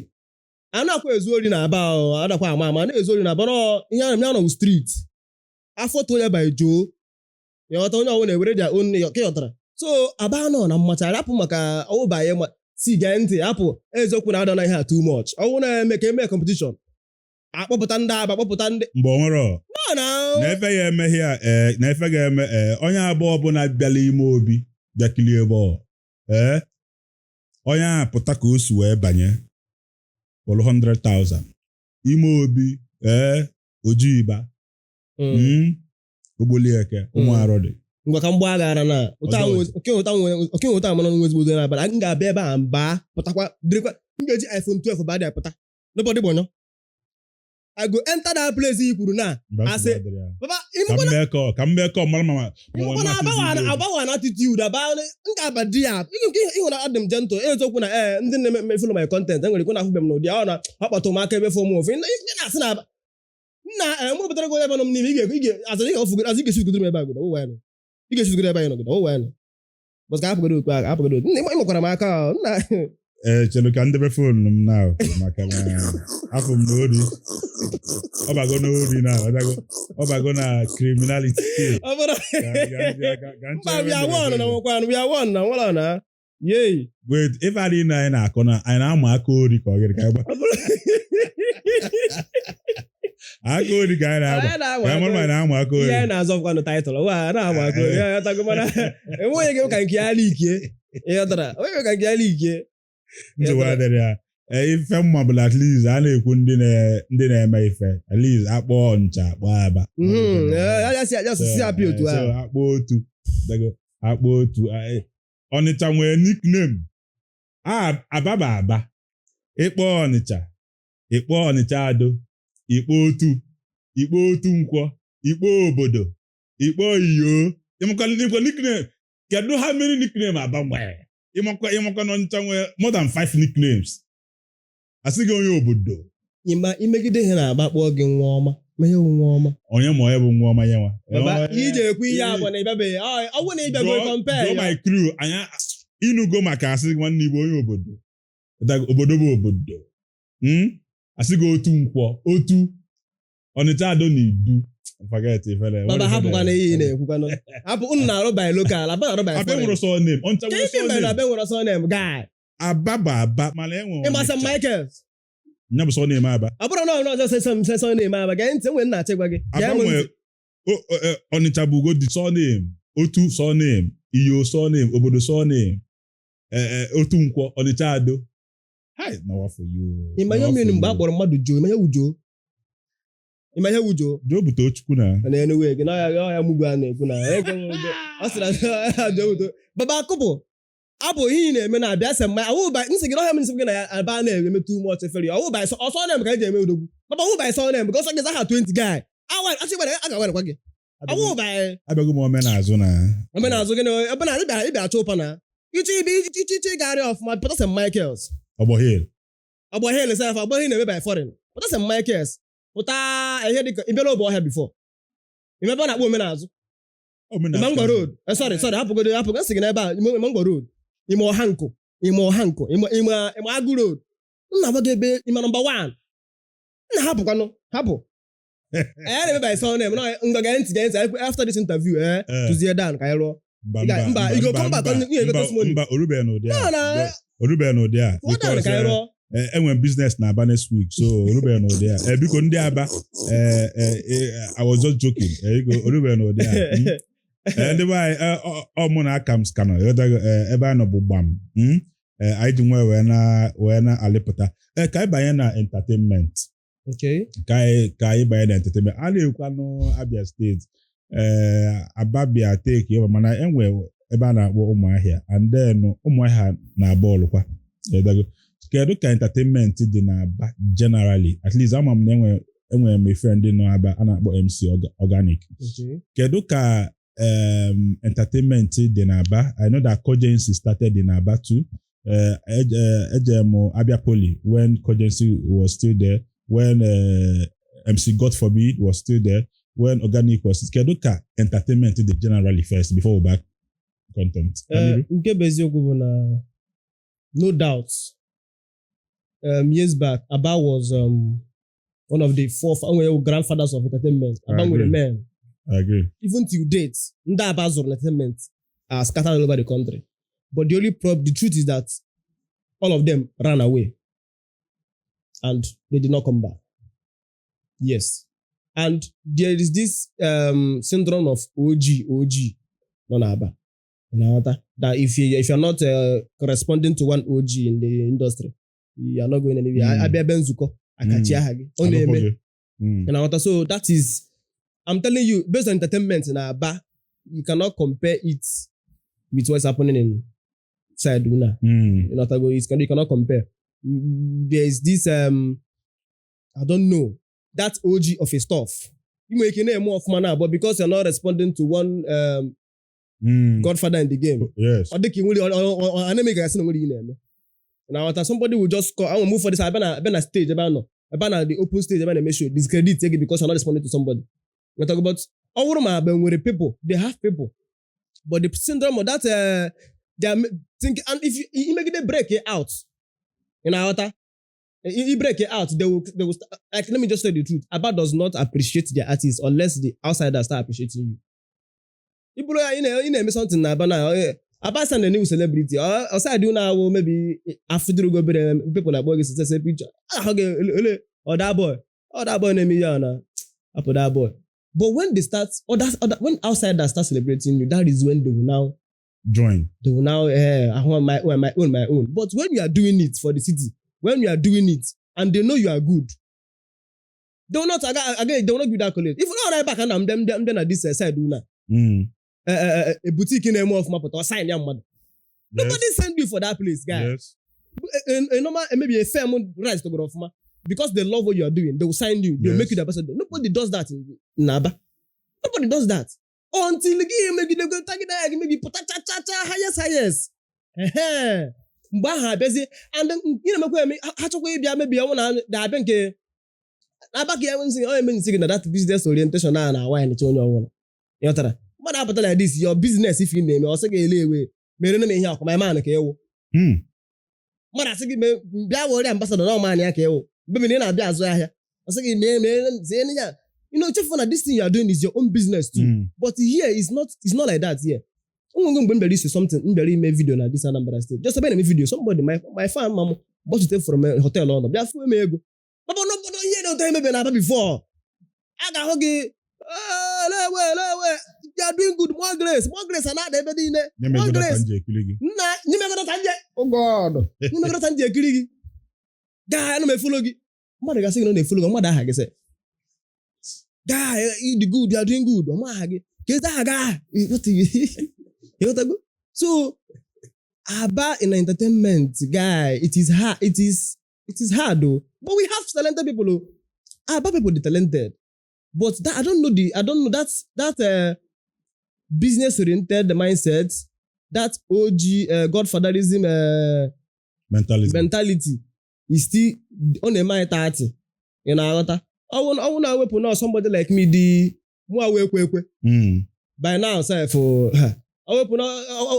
anakwa ezu ori na Aba o, anakwa ama ama na-ezu ori na Aba nọ ihe a nọ street afọ too ya by Joe, ịghọta? Onye ọbụla ewere their own, ka ịghọtara? So Aba nọ na mmacha rapụ maka ọwụbanye ma si gee ntị hapụ eziokwu na adọ na ihe a too much ọwụ na-eme ka eme competition, akpọpụta ndị Aba, akpọpụta ndị Mgbe o nwere no na na efe ya emeghe ya, ee, na efe ga-eme, ee, onye abụọ ọbụla bịala ime obi. Bịa kilie bọọlụ. Ee, onye a pụta ka o si wee banye welu 100,000. Ime Obi, ee, Ojiba, Ogbolieke, ụmụ Arọdị. Ngwa, ka m gbaa aghara na ụta. Ọjọọ. Oke ụta amara nwe ezigbo n'abalị. M ga-abịa ebe a mbaa, pụtakwa dịrịkwa. M ga-eji iPhone 12 baa dị pụta. Nobody gbọnyọ. I go enter that place i kwuru na Mba, asị nsogbu adịrị ya. Baba, Ka m ịmụkwa mee ka m mee kọ mara ma ma ịmụkwa na agbanwe na attitude aba. M ga-aba di ya ịhụ na adị m gentle. Eziokwu na ee, ndị na-eme eme follow my content enwere ikwe na ahụbe m n'ụdị ahụ na ọ kpatụ m aka ebe fọ m ofe. Ị na-asị na nna ee, mụ pụtara gị onye ebe nọ m n'ime. Ị ga azụ ị ga-ofu azụ, ị ga-esi ugodoro m ebe a godo ụwa ya nọ. Ị ga-esi ugodoro ebe anyị nọgodo ụwa ya nọ. Bọs ka hapụgodo okwu ahụ, hapụgodo okwu. Nna, ị makwara m aka ọ, nna. Ee, chere ka m debe phone m na maka na afọ m n'ori. Ọ bago n'ori na ọ bago na criminality. Ọ bụrụ Ka m mba chere we are ndebe one na phone. nwekwanụ, we are one na nwere na yei. Wait, ife adịghị na anyị na-akọ na anyị na-ama aka ori ka ọ gịrị ka anyị gba Ọ bụrụ aka ori ka anyị na-agba anyị na-ama ka anyị mara ma anyị na-ama aka ori. Ihe anyị na-azọkwanụ title wa na-ama aka ori ya tago, mana enweghị gị ka nke ya likie. Ịghọtara? Onye ka nke ya likie. Nsogbu adịrị ya. Ee, ife mma bụ na at least a na-ekwu ndị na-eme ife, at least akpọ Ọnịcha, akpọ Aba. Ya si apị otu So, ahụ. Akpọ otu. Dago, akpọ otu. Ọnịcha nwere nickname. Aba bụ Aba. Ịkpọ Ọnịcha, ịkpọ Ọnịcha Ado, ịkpọ otu, ịkpọ otu Nkwọ, ịkpọ obodo, ịkpọ iyo. Ịmakwa ịmakwa nickname? Kedu how many nickname Aba nwere? Ịmakwa na Ọnịcha nwere more than five nicknames? Asị gị onye obodo. Ịma imegide ihe na-agba kpọọ gị nwa ọma, ma ihe wụ nwa ọma. Onye ma onye bụ nwa ọma ya nwa. Baba, ije ekwu ihe a bụ na ịbịabeghị. Ọ bụrụ na ịbịago compare Jụọ ya. my crew anya ịnụgo maka asị nwanne Igbo onye obodo. Obodo bụ obodo. Asị gị otu Nkwọ, otu Ọnịcha Ado na Idu. Forget ifele. Baba, hapụkwana ihe ị na-ekwukwanụ. Hapụ, unu na-arụ by local, Aba na-arụ by Aba foreign. nwere surname. Ọnịcha Ka nwere ife mere na surname. Aba nwere surname, guy. Aba bụ Aba, mana enwe Ịma St. Ọnịcha. Michael's. Nya bụ surname Aba. Ọ bụrụ na ọ ọzọ sị surname Aba, gee ntị, enwere nna achị gwa gị. Gee Aba m nwere ntị. Ọnịcha bụ ugodi surname, otu surname, Iyo surname, obodo surname, otu Nkwọ, Ọnịcha Ado. Hi, na for you. Ịma ihe mere mgbe a kpọrọ mmadụ Joe? Ịma ihe wụ Joe? Ịma ihe wụ Joe? Joe bụ Tochukwu na. Na Enugu gị na ọya mugwu a na-ekwu na eke nwere udo. Ọ sị na Joe bụ Baba akụpụ abụ ihe ị na-eme na-abịa sị mma awụ ba nsị gị na ọhịa m nsị gị na ya aba na-eme too much efere ọwụ by ọsọ na ka eji eme odogwu. Baba, ọwụ by sọ na because ọsọ gị zaha 20 guy awa asị gbara a ga-awerekwa gị ọwụ by. Abịago m omenazụ na. Omenazụ gị na ebe na ịbịa ịbịa achọ ụpa na iche ibe iche iche ịgagharị ọfụma pụta St. Michael's. Ọgbọ Hill. Ọgbọ Hill sef, ọgbọ Hill na-eme by foreign. Pụta St. Michael's, pụta ihe dịka ịbịala ọbụ ọhịa before ime ebe a na-akpọ omenazụ. Omenazụ. Ime Ngwa Road. Sorry, sorry, hapụgodo, hapụgo. Nsị gị n'ebe a, ime Ngwa Road, ime ọha nkụ, ime ọha nkụ, ime Agụ Road. Nna gwa gị ebe ime number 1. Nna, hapụkwanụ, hapụ. Ee, na-eme by surname no. Ngwa, gee ntị, gee ntị. After this interview, tụzie down ka anyị rụọ. Mba, Mba, mba, you go mba, come back mba, on- you go mba, testimony. mba, orubeghị n'ụdị a. No, na. Orubeghị n'ụdị a. Tụọ down Because, ka anyị rụọ. Enwere m business na Aba next week, so orubeghị n'ụdị a. Biko, ndị Aba, I was just joking. Biko, orubeghị n'ụdị a. Ndị be anyị, ọ mụ na aka m ka nọ ịghọtago? Ebe a nọ bụ gbam. Anyị ji nwe wee na-alịpụta. Ka anyị banye na entertainment. Okay. Ka anyị banye na entertainment. A na-ekwu anụ Abia Steeti, ee, Aba bịa take over, mana enwe ebe a na-akpọ Ụmụahịa, and then Ụmụahịa na bọọlụ kwa. Ịghọtago? Kedu ka entertainment dị na Aba generally? At least ama m na enwere m a friend nọ Aba a na-akpọ MC Organic. Okay. Kedu ka entertainment dị na Aba? I know that Cogency started in Aba too. Eje m Abia Poly when Cogency was still there, when MC God Forbid was still there, when Organic was. Kedu ka entertainment dị generally first before we back content? Nke bụ eziokwu bụ na no doubt, years back, Aba was one of the four nwere grandfathers of entertainment. Aba I nwere agree. men. I agree. Even till date, ndị Aba zụrụ na entertainment are scattered all over the country, but the only prob the truth is that all of them ran away and they did not come back. Yes, and there is this syndrome of OG OG nọ n'Aba. Ị na-aghọta that if you're not corresponding to one OG in the industry, you are not going anywhere. Abịa ebe nzukọ, akachi aha gị, ọ na-eme. Anụkọ gị. Ị na-aghọta? So that is, I'm telling you, based on entertainment na Aba, you cannot compare it with what's happening in side una. You know, you cannot compare. There is this I don't know, that OG of a stuff. You nwere ike na-eme ọfụma na, but because you're not responding to one godfather in the game, ọ dị ka ị nwere ọ na-eme ka gasị na nwere ihe na-eme. Na nghọta, somebody will just call, I will move for this, abịa na stage ebe a nọ, ebe a na the open stage ebe a na-eme show, discredit gị because you're not responding to somebody. Nghọtago? But ọ bụrụ ma Aba nwere people, they have people. But the syndrome of that, they are thinking, and if you imegide break it out, ị na-aghọta? You break it out, they will start, like, let me just tell you the truth. Aba does not appreciate their artists unless the outsiders start appreciating you. Ị bụrụ ya, ị na-eme something na Aba na Aba send a new celebrity. Outside you now, maybe after go obere people na-akpọ gị sese picture. Ahụ gị ele ọ that boy. Ọ that boy na-eme ihe a na apụ that boy. But when they start, other, when outsiders start celebrating you, that is when they will now Join. They will now, I want my own, my own, my own. But when you are doing it for the city, when you are doing it and they know you are good, they will not again, they will not give you that college. If not right back and I'm them at this side now. A boutique na-eme ọfụma pụta, ọ sign ya mmadụ. Nobody send you for that place, guy. A normal, maybe a firm rise to go ọfụma because they love what you are doing. They will sign you. They will make you the ambassador. Nobody does that in Aba. Nobody does that. Until gị megide go tagide ya gị maybe pụta cha cha cha highest highest. Ehe. Mgbe ahụ abịazie and ị na-emekwa eme ha chọkwa ịbịa maybe ọnwụ na na-abịa nke na-aba ka ya nsị onye eme nsị gị na that business orientation a na wine onye ọbụla. Ịghọtara? Mmadụ apụta like this, your business if ị na-eme, ọ sị gị ele ewe mere na m ihe akwa my man ka ịwụ. Mmadụ asị gị mee bịa were ambassador na ọmanị ya ka ịwụ mgbe na ị na-abịa azụ ahịa, ọ sị gị mee mee zie ya. Chefu na this thing you are doing is your own business too. But here it's not like that here. Onwego mgbe m bịara ise something, m bịara ime video na this Anambra State, just ebe na-eme video, somebody, my fan ma m gbachite from hotel ọ nọ bịa fụọ m ego. Papa, n'obodo ihe na ụtọ emebe na Aba before a ga-ahụ gị, "Eh, lewe lewe, you are doing good, more grace, more grace," a na-ada ebe niile. Nye m More ego data grace. m ji ekiri gị. Nna, nye m ego data nje. Oh God, nye m ego data nje ekiri gị gaa, ana m efollow gị. Mmadụ ga-asị gị na ọ na-efollow gị, mmadụ aha gị sị gaa, you dị good, you are doing good, ọma aha gị ka ezi aha gị aha. Ịghọtago? So Aba in entertainment, guy, it is hard, it is hard though, but we have talented people oh. Aba people dey talented, but that, I don't know that business oriented mindset, that OG godfatherism Mentalism. Mentality is still ọ na-eme anyị 30. Ị na-aghọta? Ọnwụ na-ewepụ na somebody like me dị mụ awa ekwe ekwe by now sef, ọ wepụ na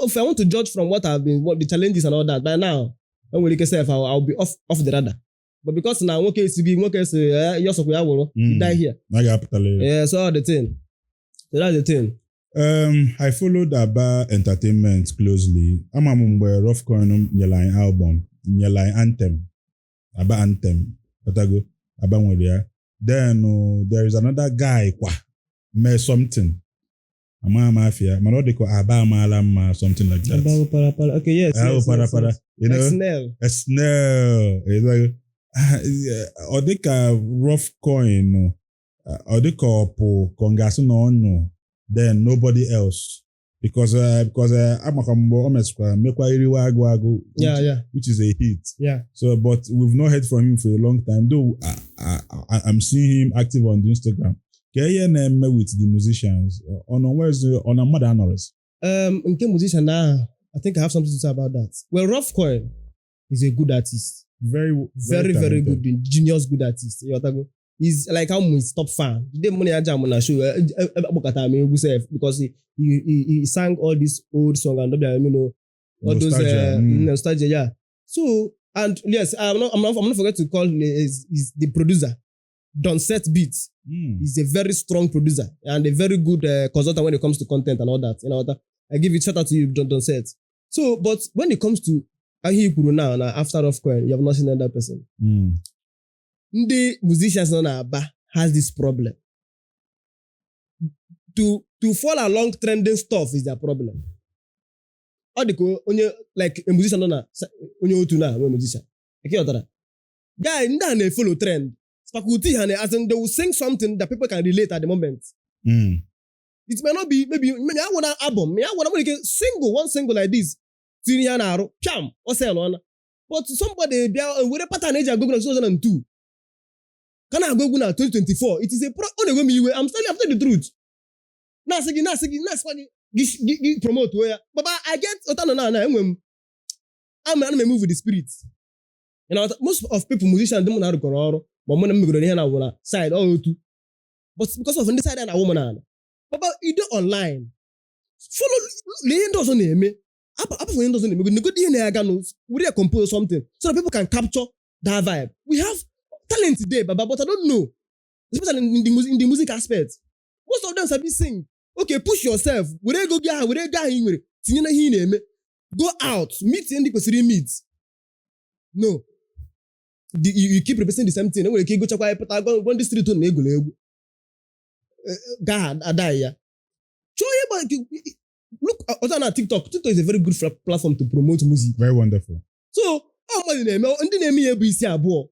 if I want to judge from what I've been, what the challenges and all that, by now enwere ike sef I'll be off the radar, but because na nwoke esi gị nwoke si ihe ọsọkwa ya wụrụ, you die here. Na ga-apụtala ya. Yeah, so the thing, so that's the thing. I followed Aba Entertainment closely. Ama m mgbe Rough Coin nyere anyị album, nyere anyị anthem, Aba Anthem. Patago, Aba nwere ya. Then there is another guy kwa mee something. Ama m afịa, mana ọ dị ka Aba amaala mma, something like that. Aba para para, okay, yes. Ahụ Yes. para para. Yes. You know? Snell. Snell. Ah, ọ dị ka Rough Coin, ọ dị ka ọ pụ ka ọ ga-asị na ọ nyụ, then nobody else because amakwa mgbe o mesịkwara mekwa Iriwe Agụ Agụ, which, which is a hit. So, but we've not heard from him for a long time, though I'm seeing him active on the Instagram. Ka ihe na-eme with the musicians, ọ nọ nwezi ọ na mmadụ anọrọzi? Nke musician ahụ, I think I have something to say about that. Well, Rough Coin is a good artist. Very Very, very talented. Good, genius, good artist. Ịghọtago? He's like I'm his top fan. The day money jam na show, akpọkọtara m egwu sef because he sang all these old song and all those Nostalgia, nostalgia, yeah. So and yes, I'm not forget to call is the producer, Don Set Beat. He's a very strong producer and a very good consultant when it comes to content and all that. You know what? I give it shout out to you, Don Don Set. So, but when it comes to ahịa ikwuru now, na after Rough Coin, you have not seen another person. Ndị musicians nọ na-Aba has this problem. To fall along trending stuff is their problem. Ọ dị ka onye like a musician nọ na onye otu na nwe musician eke ghọtara guy ndị a na-efollow trend faculty ha na, as in, they will sing something that people can relate at the moment. It may not be maybe ya nwere album, ya nwere ike single, one single like this tinye ya na-arụ piam ọ sell ọna, but somebody bịa were pattern eji agụ egwu na 2002 ka na-agụ egwu na 2024. It is a pro ọ na-enwe m iwe. I'm telling you, I'm telling the truth. Na-asị gị, na-asị gị, na-asịkwa gị gị promote ya. Baba, I get ụta nọ na enwe m ama ana m move with the spirit. Most of people, musicians ndị mụ na-arụkọrọ ọrụ ma mụ na m megoro ihe na wụ na side ọ otu, but because of ndị side a na-awụ m n'ala. Baba, ido online follow, lee ihe ndị ọzọ na-eme, apụ ihe ndị ọzọ na-eme, negodi ihe na-aga nụ, were ya compose something so that people can capture that vibe. We have talent today, baba, but I don't know, especially in the music aspect, most of them sabi sing. Okay, push yourself, were ego gị ahụ, were ego ahụ ị nwere tinye na ihe ị na-eme. Go out, meet ndị kwesịrị meet. No, you keep repeating the same thing. Enwere ike ịgụchakwa ịpụta gwa ndị street na egwuru egwu gaa adaghị ya chọọ ihe look ọzọ na TikTok. TikTok is a very good platform to promote music. Very wonderful. So ọ mmadụ na-eme, ndị na-eme ihe bụ isi abụọ.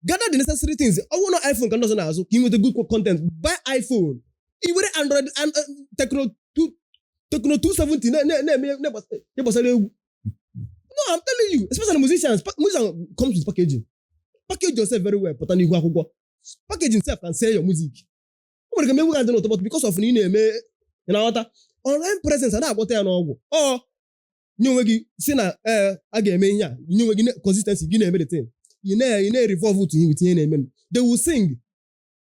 Gather the necessary things. Ọ bụrụ na iPhone ka ndị ọzọ na-azụ ka ị nweta good content, buy iPhone. I were Android and Tecno 2, Tecno 270 na-eme ihe gbasara egwu. No, I'm telling you, especially musicians, musician comes with packaging. Package yourself very well, pụta n'ihu akwụkwọ. Packaging self can sell your music. O nwere ka egwu ga-adị n'ụtọ, but because of na ị na-eme, ị na-aghọta, online presence a na-agwọta ya n'ọgwụ. Ọ nye onwe gị si na ee a ga-eme ihe a, nye onwe gị consistency gị na-eme the thing. Ị na-revolve to with ihe na-eme. They will sing.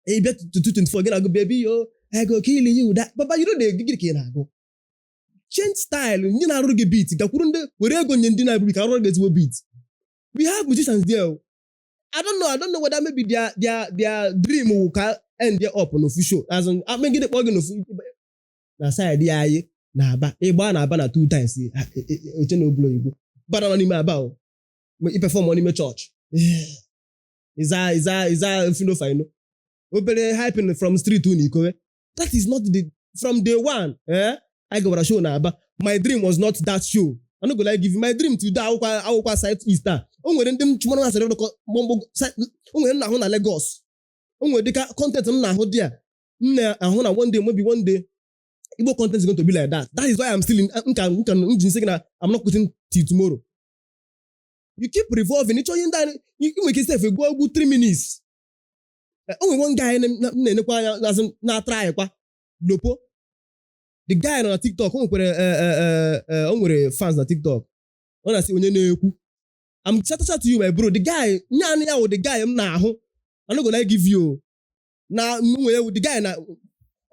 Ị bịa to 224 gị na-agụ, "Baby yo, I go kill you that." Baba, you know the gịnị ka ị na-agụ? Change style, ndị na-arụrụ gị beat, gakwuru ndị were ego nye ndị na-ebu ka arụrụ gị ezigbo beat. We have musicians there o. I don't know whether maybe their dream will ka end up n'ofu show. As in, megide kpọọ gị n'ofu na side ya anyị na-aba ịgba na-aba na two times oche na obulo oyibo bara nọ n'ime Aba o i perform n'ime church, ịza ịza ịza fino fino obere hyping from street unu ikowe. That is not the from day one. I gawara show na Aba. My dream was not that show. I no go like give you my dream to do akwụkwọ South East a. O nwere ndị m chụmara asịrị mgbọmgbọ, o nwere m na-ahụ na Lagos, o nwere dịka content m na-ahụ dị a m na-ahụ na one day, maybe one day, Igbo content is going to be like that. That is why I'm still in nka nka m ji nsị gị na I'm not quitting till tomorrow. You keep revolving. Ịchọ ihe ndị anyị ị nwere ike sef egwu egwu 3 minutes. O nwere one guy na-enekwa anya azụ na-atry kwa Lopo. The guy nọ na TikTok, o nwekwara o nwere fans na TikTok. Ọ na-asị onye na-ekwu, I'm shout out to you, my bro. The guy nyanụ ya wụ the guy m na-ahụ. I no go like give you na nwere the guy na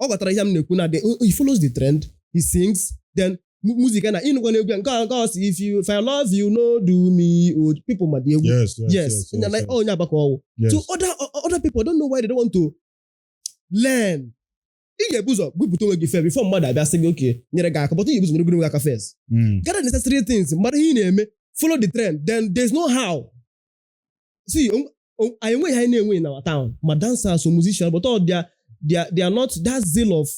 ọ ghọtara ihe m na-ekwu na he follows the trend, he sings, then music na ịnụkwa na egwu ya nke ọ sị, If I love you, no do me o." People ma the egwu. Yes. Yes, onye agbakọ ọwụ. So other people don't know why they don't want to learn. Ị ga-ebu ụzọ bupụta onwe gị first before mmadụ abịa sị gị oke nyere gị aka, but ị ga-ebu ụzọ nyere gị aka first. Gather necessary things, mara ihe ị na-eme, follow the trend, then there's no how. See, anyị enweghị, anyị na-enweghị na our town ma dancers or musicians, but all they are not that zeal of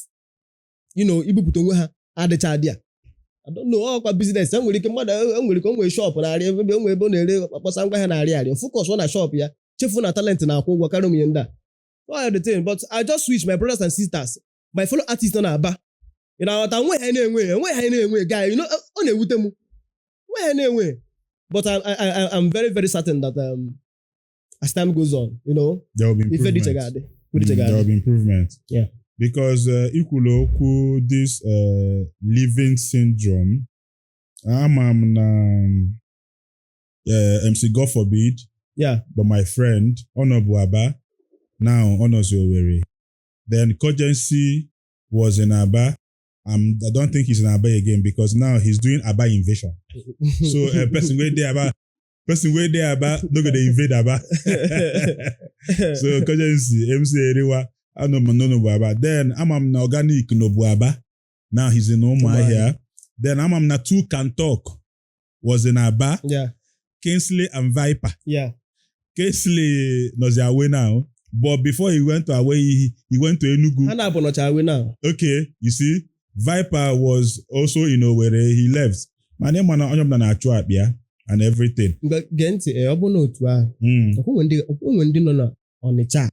ibupụta onwe ha adịcha adị a. I don't know, ọkwa business e nwere ike mmadụ e nwere ike o nwere shop na-arị ebe o nwere ebe ọ na-ere akpọsa ngwa ahịa na-arị arị, focus na shop ya, chefu na talent na-akwụ ụgwọ karịa ụmụ ihe ndị a. All the thing, but I just wish my brothers and sisters, my fellow artists nọ na-aba, ị na-aghọta, nwe ha na-enwe, enwe ha na-enwe guy, ọ na-ewute m nwe ha na-enwe, but I'm very very certain that as time goes on, There will be ife dị iche improvement. ga-adị, ife dị iche There will ga-adị. Be improvement. Because ikwulu okwu this living syndrome, ama m na MC, God forbid, but my friend ọ nọbu Aba, now ọ nọzi Owerri. Then Cogency was in Aba. I don't think he's in Aba again because now he's doing Aba invasion. So person wey dey Aba, person wey dey Aba no go dey invade Aba. So Cogency, MC Eriwa, anọ m n'Onobu Aba. Then ama m na Organic n'Obu Aba. Now he's in Umuahia. Then ama m na Two Can Talk was in Aba. Kingsley and Viper. Kingsley nọzi away now. But before he went to away, he went to Enugu. Ha na-abụ nọcha away now. Okay, you see, Viper was also in Owerri. He left. Mana ịma na onye ọbụla na-achụ akpị ya and everything. Mgbe gee ntị, ọ bụ na otu ahụ, ọkwa ndị nọ na Ọnịcha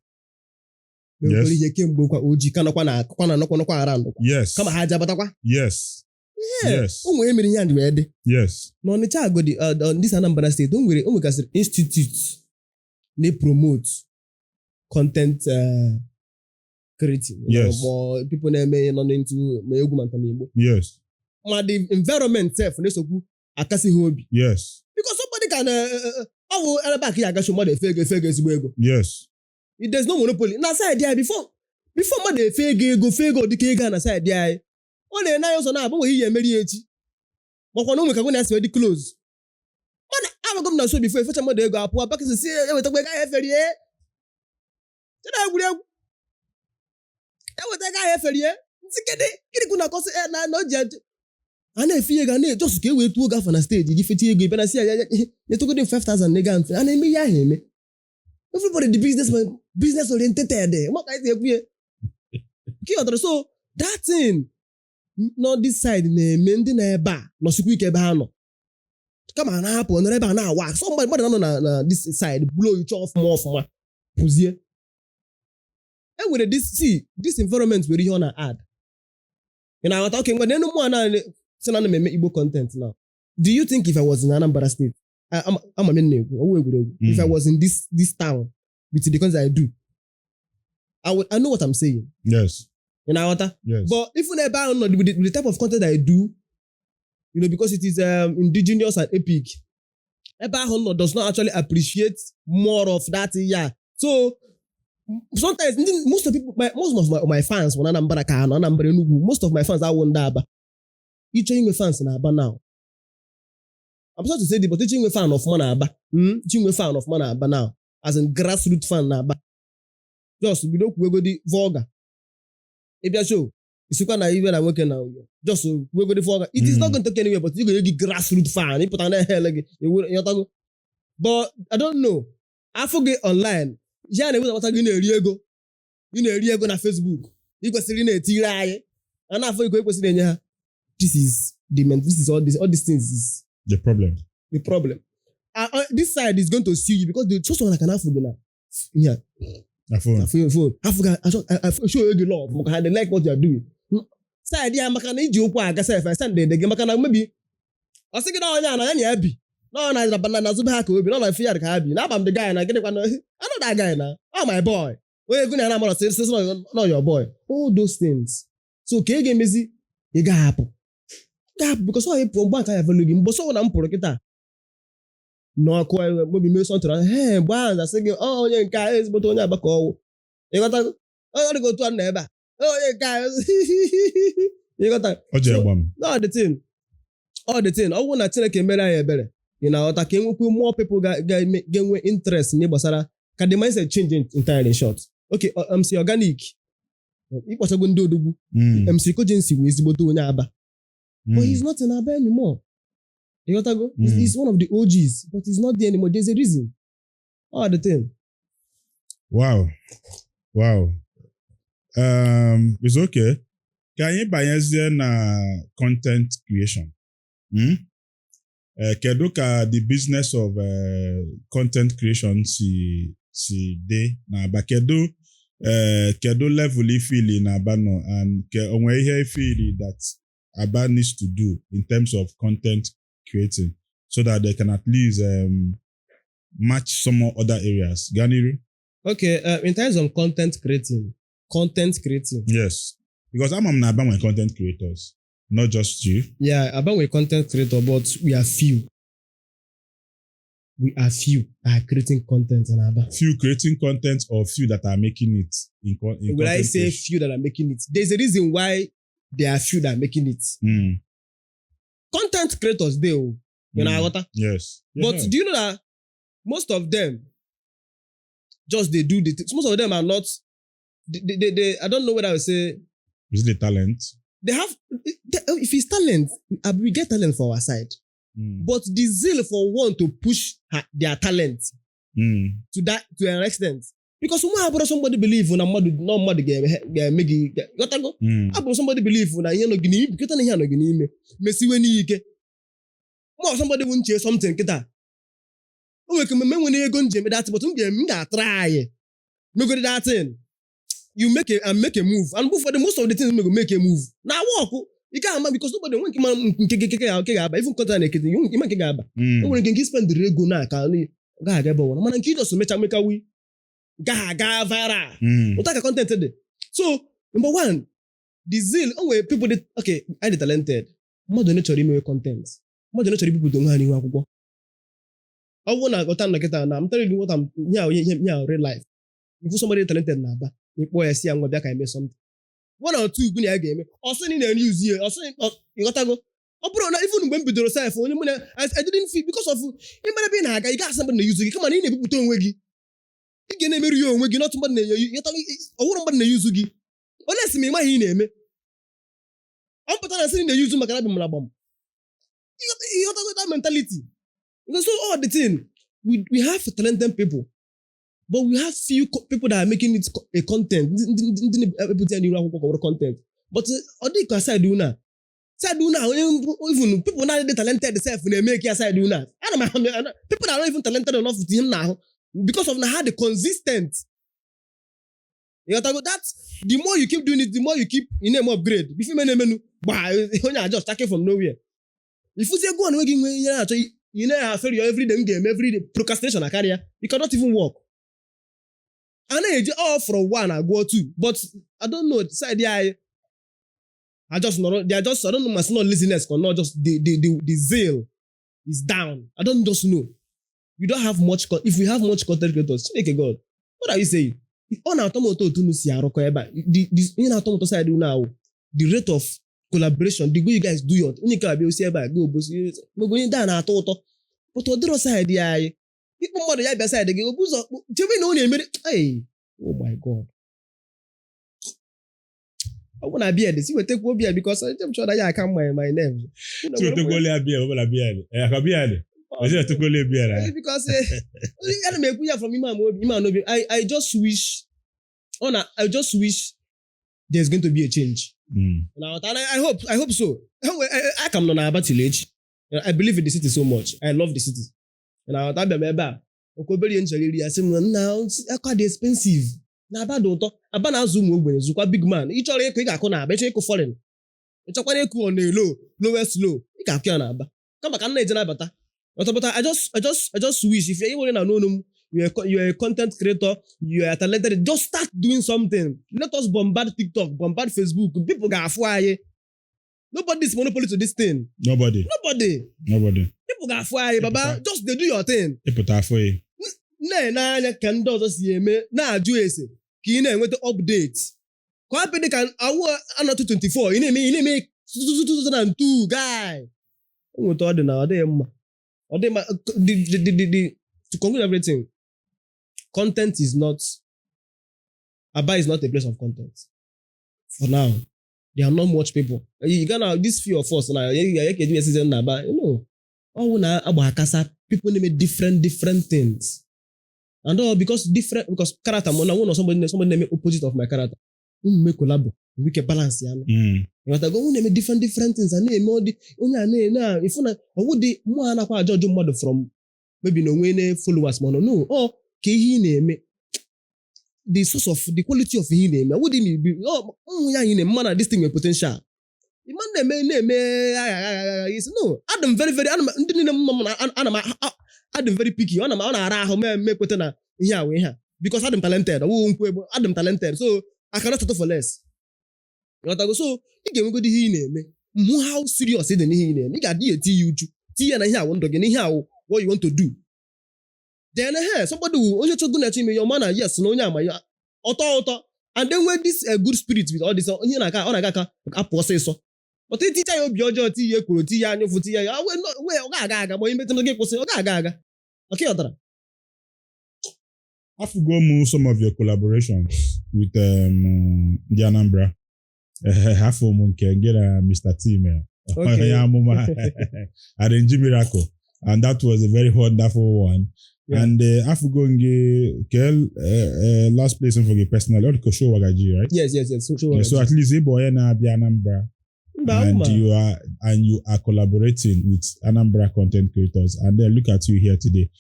mekwere ihe kemgbe kwa oji ka nọkwa na kwa na nọkwa nọkwa around kwa. Kama ha aja batakwa. O nwere mere ihe a ji wee dị. Na Ọnịcha agodi, this Anambra State, o nwegasịrị institute na-promote content creating, ma people na-eme ihe nọ into ma egwu ma ntamigbo, ma the environment sef na-esokwu akasị ha obi, because somebody can ọ bụ ebe a ka ya agachi mmadụ efe ego, efe ego ezigbo ego. There's no monopoly na side anyị. Before mmadụ efe ego, ego fe ego dịka ego a na side anyị, ọ na-ene anya ụzọ na-abụ nwere ihe emeri ya echi, makwa na o nwe ka gụ na ya si wee dị close. Mana amago m na so before efecha mmadụ ego apụọ bakịsị si ewetakwa ego ahụ eferie chena egwuregwu eweta ego ahụ eferie ntị. Kedị gịnị kwụ na-akọsị na o ji a na-efe ego a na-ejosu ka e wee tuo gafa na stage iji fecha ego ịbịa na si ya nyetụgodị m 5000 na ego ahụ a na-eme ihe ahụ eme. Everybody the business man, business oriented, maka anyị si ekwu ya ka ị ghọtara. So that thing nọ this side na-eme ndị na ebe a nọsikwa ike ebe ha nọ, kama ha na-apụ nọrọ ebe a na-awa. So mmadụ nọ na this side blow iche ọfụma ọfụma pụzie. E nwere this, see, this environment nwere ihe ọ na-add, ị na-aghọta? Okay, ngwa n'elu mmụọ na sị na ana m eme Igbo content now. Do you think if I was in Anambra State, ama m na-ekwu ọwụ egwuregwu, if I was in this town with the content I do, I know what I'm saying. Ị na-aghọta? Yes. But if na ebe ahụ nọ with the type of content I do, because it is indigenous and epic, ebe ahụ nọ does not actually appreciate more of that. Yeah, so sometimes most of people my, most of my fans wụ na Anambra ka ha nọ, Anambra, Enugu. Most of my fans awụ ndị Aba. Ịchọ inwe fans na Aba now, I'm sorry to say this, but ịchọ inwe fan ọfụma na Aba, ịchọ inwe fan ọfụma na Aba now, as in grassroots fan na Aba, just bido kwuegodi vulgar. Ịbịa show, isikwa na iwe na nwoke na just kwuegodi vulgar, it is not going to take anywhere, but you ga-enye gị grassroots fan ịpụta na ehele gị ịghọtago. But I don't know, afọ gị online ya na-eweta gị na-eri ego, ị na-eri ego na Facebook, ị kwesịrị ị na-etiri anyị a na-afọ ego ị kwesịrị enye ha. This is the this is all this all these things is the problem. The problem. This side is going to see you because the just one can afọ gị na yeah. Na phone. Na phone afọ gị achọ show you love maka ha, they like what you are doing. Side ya maka na iji ụkwụ aga sef send ede gị maka na maybe ọ sị gị na onye a na ya na ya bi na ọ na na azụbe ha ka obi na ọ na fiya ka ha bi na aba m the guy na gịnịkwa na I know that guy na oh my boy onye ego na ya na-amara sị sị no your boy, all those things. So ka ị ga-emezi, ị ga-ahapụ ga-ahapụ because ọ ịpụ mgbe aka ya value gị mgbe sọ na m pụrụ kịta n'ọkụ maybe mee something, he mgbe ahụ asị gị ọ onye nke a ezigbote onye agbakọ ọwụ, ịghọta? Ọ dịka otu a nọ ebe a, onye nke a, ịghọta? Ọ ji egba m. No, the thing, all the thing, ọ bụrụ na Chineke mere anyị ebere, ị na-aghọta, ka enwekwu more people ga-enwe interest n'ihe gbasara ka the mindset change entirely. In short, okay, MC Organic, ịkpọchago ndị odogwu. MC Kojensi wee ezigbote onye Aba, but he's not in Aba anymore, ịghọtago? He's one of the OGs, but he's not there anymore. There's a reason, all the thing. Wow. It's okay. Ka anyị banyezie na content creation. Kedu ka the business of content creation si dị n'Aba? Kedu level ifili na Aba nọ and ke o nwere ihe ifili that Aba needs to do in terms of content creating so that they can at least match some other areas? Gaa n'iru. Okay, in terms of content creating. Yes, because I'm na Aba nwere content creators, not just you. Yeah, Aba nwere content creator, but we are few. We are few that are creating content in Aba. Few creating content or few that are making it in Will I content say creation? Few that are making it? There's a reason why there are few that are making it. Content creators, they, oh, you know, aghọta? Yes. But do you know that most of them just they do the things. Most of them are not. They, I don't know whether I would say Is it the talent? They have. If it's talent, we get talent for our side. But the zeal for one to push their talent to an extent. Because nwa abụrụ somebody believe na mmadụ na mmadụ ga-eme gị, ghọtago? Abụrụ somebody believe na ihe nọ gị n'ime, bikọta na ihe nọ gị n'ime mesiwe n'ike. Mụ somebody wụ nche something kịta, o nwere ka mmemme nwere ego m ji eme that, but m ga-eme, m ga-atry megodi that thing. You make a and make a move, and mgbe ụfọdụ, most of the things you make a move na work, ị gaghị ama, because nobody nwe nke ma nke ga-aba, even content na-ekete ịma nke ga-aba. O nwere nke spendịrị ego na aka ọ gaghị aga ebe ọbụla, mana nke ijọs mecha mekawi gaghị aga viral. Otu a ka content dị. So number one, the zeal. O nwere people dị, okay, I dị talented. Mmadụ onye chọrọ imewe content, mmadụ onye chọrọ ibipụta onwe ha n'ihu akwụkwọ. Ọ bụrụ na ọta nna kịta na I'm telling you what I'm ihe ihe ihe real life. If somebody dị talented na-aba, ịkpọ ya, si ya, "Ngwa, bịa ka eme something," one or two gụ na ya ga-eme, ọ sị na ị na-ere use ya, ọ sị ịghọtago. Ọ bụrụ na even mgbe m bidoro sef, onye mụ na I didn't feel because of ịmara ebe ị na-aga, ị ga-asị mmadụ na-use gị, kama na ị na-ebipụta onwe gị, ị ga na-emerụ ya onwe gị, not mmadụ na-enye. Ịghọtago? Ọ bụrụ mmadụ na-use gị, onye si ma ị maghị ị na-eme, ọ pụtara na sị na na-use maka na abị m na agbam. Ịghọtago that mentality? Because so all the thing, we have talented people, but we have few people that are making it a content, ndị na-ebute ya n'iru akwụkwọ ka ọ bụrụ content. But ọ dị ka side unu a, side unu a, onye even people na-adịghị talented sef na-eme ya. Side unu a, ana m ahụ people that are not even talented enough to ihe m na-ahụ because of na ha dị consistent. Ịghọtago that? The more you keep doing it, the more you keep ị na-eme upgrade before ime na-emenu gbaa onye a just starting from nowhere. Ifuzi ego na enweghị nwe ihe na-achọ, ị na-afere ya everyday, m ga-eme everyday, procrastination akarịa, you cannot even work. A na-eji all from one agụọ two, but I don't know, side anyị, I just nọrọ, they are just, I don't know, masị not laziness or not, just the zeal is down. I don't just know. We don't have much if we have much content creators, Chineke God, what are you saying? Ọ na-atọ m ụtọ otu unu si arụkọ ebe a. Ihe na-atọ m ụtọ side unu ahụ, the rate of collaboration, the way you guys do your onye nke abịa osi ebe a ga obosi mgbe onye ndị a na-atọ ụtọ, but ọ dịrọ side anyị. Ịkpọ mmadụ ya bịa side gị, obu ụzọ chebe na ọ na-emere. Hey, oh my God, ọ bụ na beard si wetakwa beard, because I'm sure na ya aka my nerves. Si wetekwala ya beard, ọbụla beard. Eh, aka beard. Ọ si wetekwala ya beard, eh. Because ana m ekwu ya from ime ama obi, ime ama obi. I just wish ọ na I just wish there's going to be a change. Now, and I hope so. Aka m nọ na Aba till echi. I believe in the city so much. I love the city. Na abịa m ebe a, oke obere ihe nchọrọ iri ya, sị m na aka dị expensive. Na Aba dị ụtọ. Aba na-azụ ụmụ ogbenye, zụkwa big man. Ị chọrọ ịkụ, ị ga-akụ na Aba. Ị chọrọ ịkụ foreign, ị chọkwara ịkụ on a low, lowest low, ị ga-akụ ya na Aba. Kama ka m na-eje nabata. But I just wish if you're na n'onu m, you're a content creator, you are talented, just start doing something. Let us bombard TikTok, bombard Facebook. People ga-afụ anyị. Nobody is monopoly to this thing. Nobody. Nobody. Nobody. People ga-afụ anyị, baba. Just dey do your thing. Ịpụta afọ ya. Na-ene anya ka ndị ọzọ si eme, na-ajụ ese ka ị na-enweta update. Ka ọ hapụ dị ka awụ anọtụ 24, ị na-eme 2002 guy. Nweta ọ dị na ọ dịghị mma. Ọ dị mma. The, to conclude everything, content is not, Aba is not a place of content. For now, there are not much people. You gonna this few of us now, you can do a season na Aba, All na agba akasa, people name different different things. And all because different, because character mo na one or somebody name opposite of my character. Unu make collab, we can balance ya. Ịghọtago? Unu na-eme different different things, a na-eme ọ dị onye a na ịfụ na ọwụ dị mmụọ anakwa ajọ mmadụ from maybe na onwe na followers, ma ọ no ọ ka ihe ị na-eme, the source of the quality of ihe ị na-eme, ọwụ dị ma ibi ọ ụmụ ya anyị na-eme na this thing nwere potential. Ịma na-eme agha agha agha agha isi no. Adị m very very, ana m ndị niile m nọ m na ana m adị m very picky. Ọ na-ara ahụ mee mme kweta na ihe a wụ ihe a, because adị m talented. Ọwụwụ nkwu egbo, adị m talented, so I cannot settle for less. Ịghọtago? So ị ga-enwegodi ihe ị na-eme, mhụ how serious ị dị n'ihe ị na-eme. Ị ga-adị eti ya uchu, tinye ya na ihe awụ ndụ gị, na ihe awụ what you want to do. Then somebody will, onye chọgo na-achọ ime ya, ọma na yes, na onye ama ya ọtọ ụtọ, and then when this good spirit with all this onye na-aga, ọ na-aga aka apụ ọsịsọ. But iticha ya obi ọjọọ, ti ya ekworo, ti ya anya ụfụ, ti ya ya wee, ọ ga-aga aga, ma onye metụ gị kwụsị, ọ ga-aga aga. Ọka ịghọtara? Afụgo m some of your collaborations with ndị Anambra. Afọ m nke gị na Mr. Tim, onye amụma Arrange Miracle, and that was a very wonderful one. And afụgo gị ke last place for gị personally, ọ dị ka show Wagaji, right? Yes. So, Yeah, so at least ịbụ onye na-abịa Anambra. Mba. And ma you are collaborating with Anambra content creators, and then look at you here today.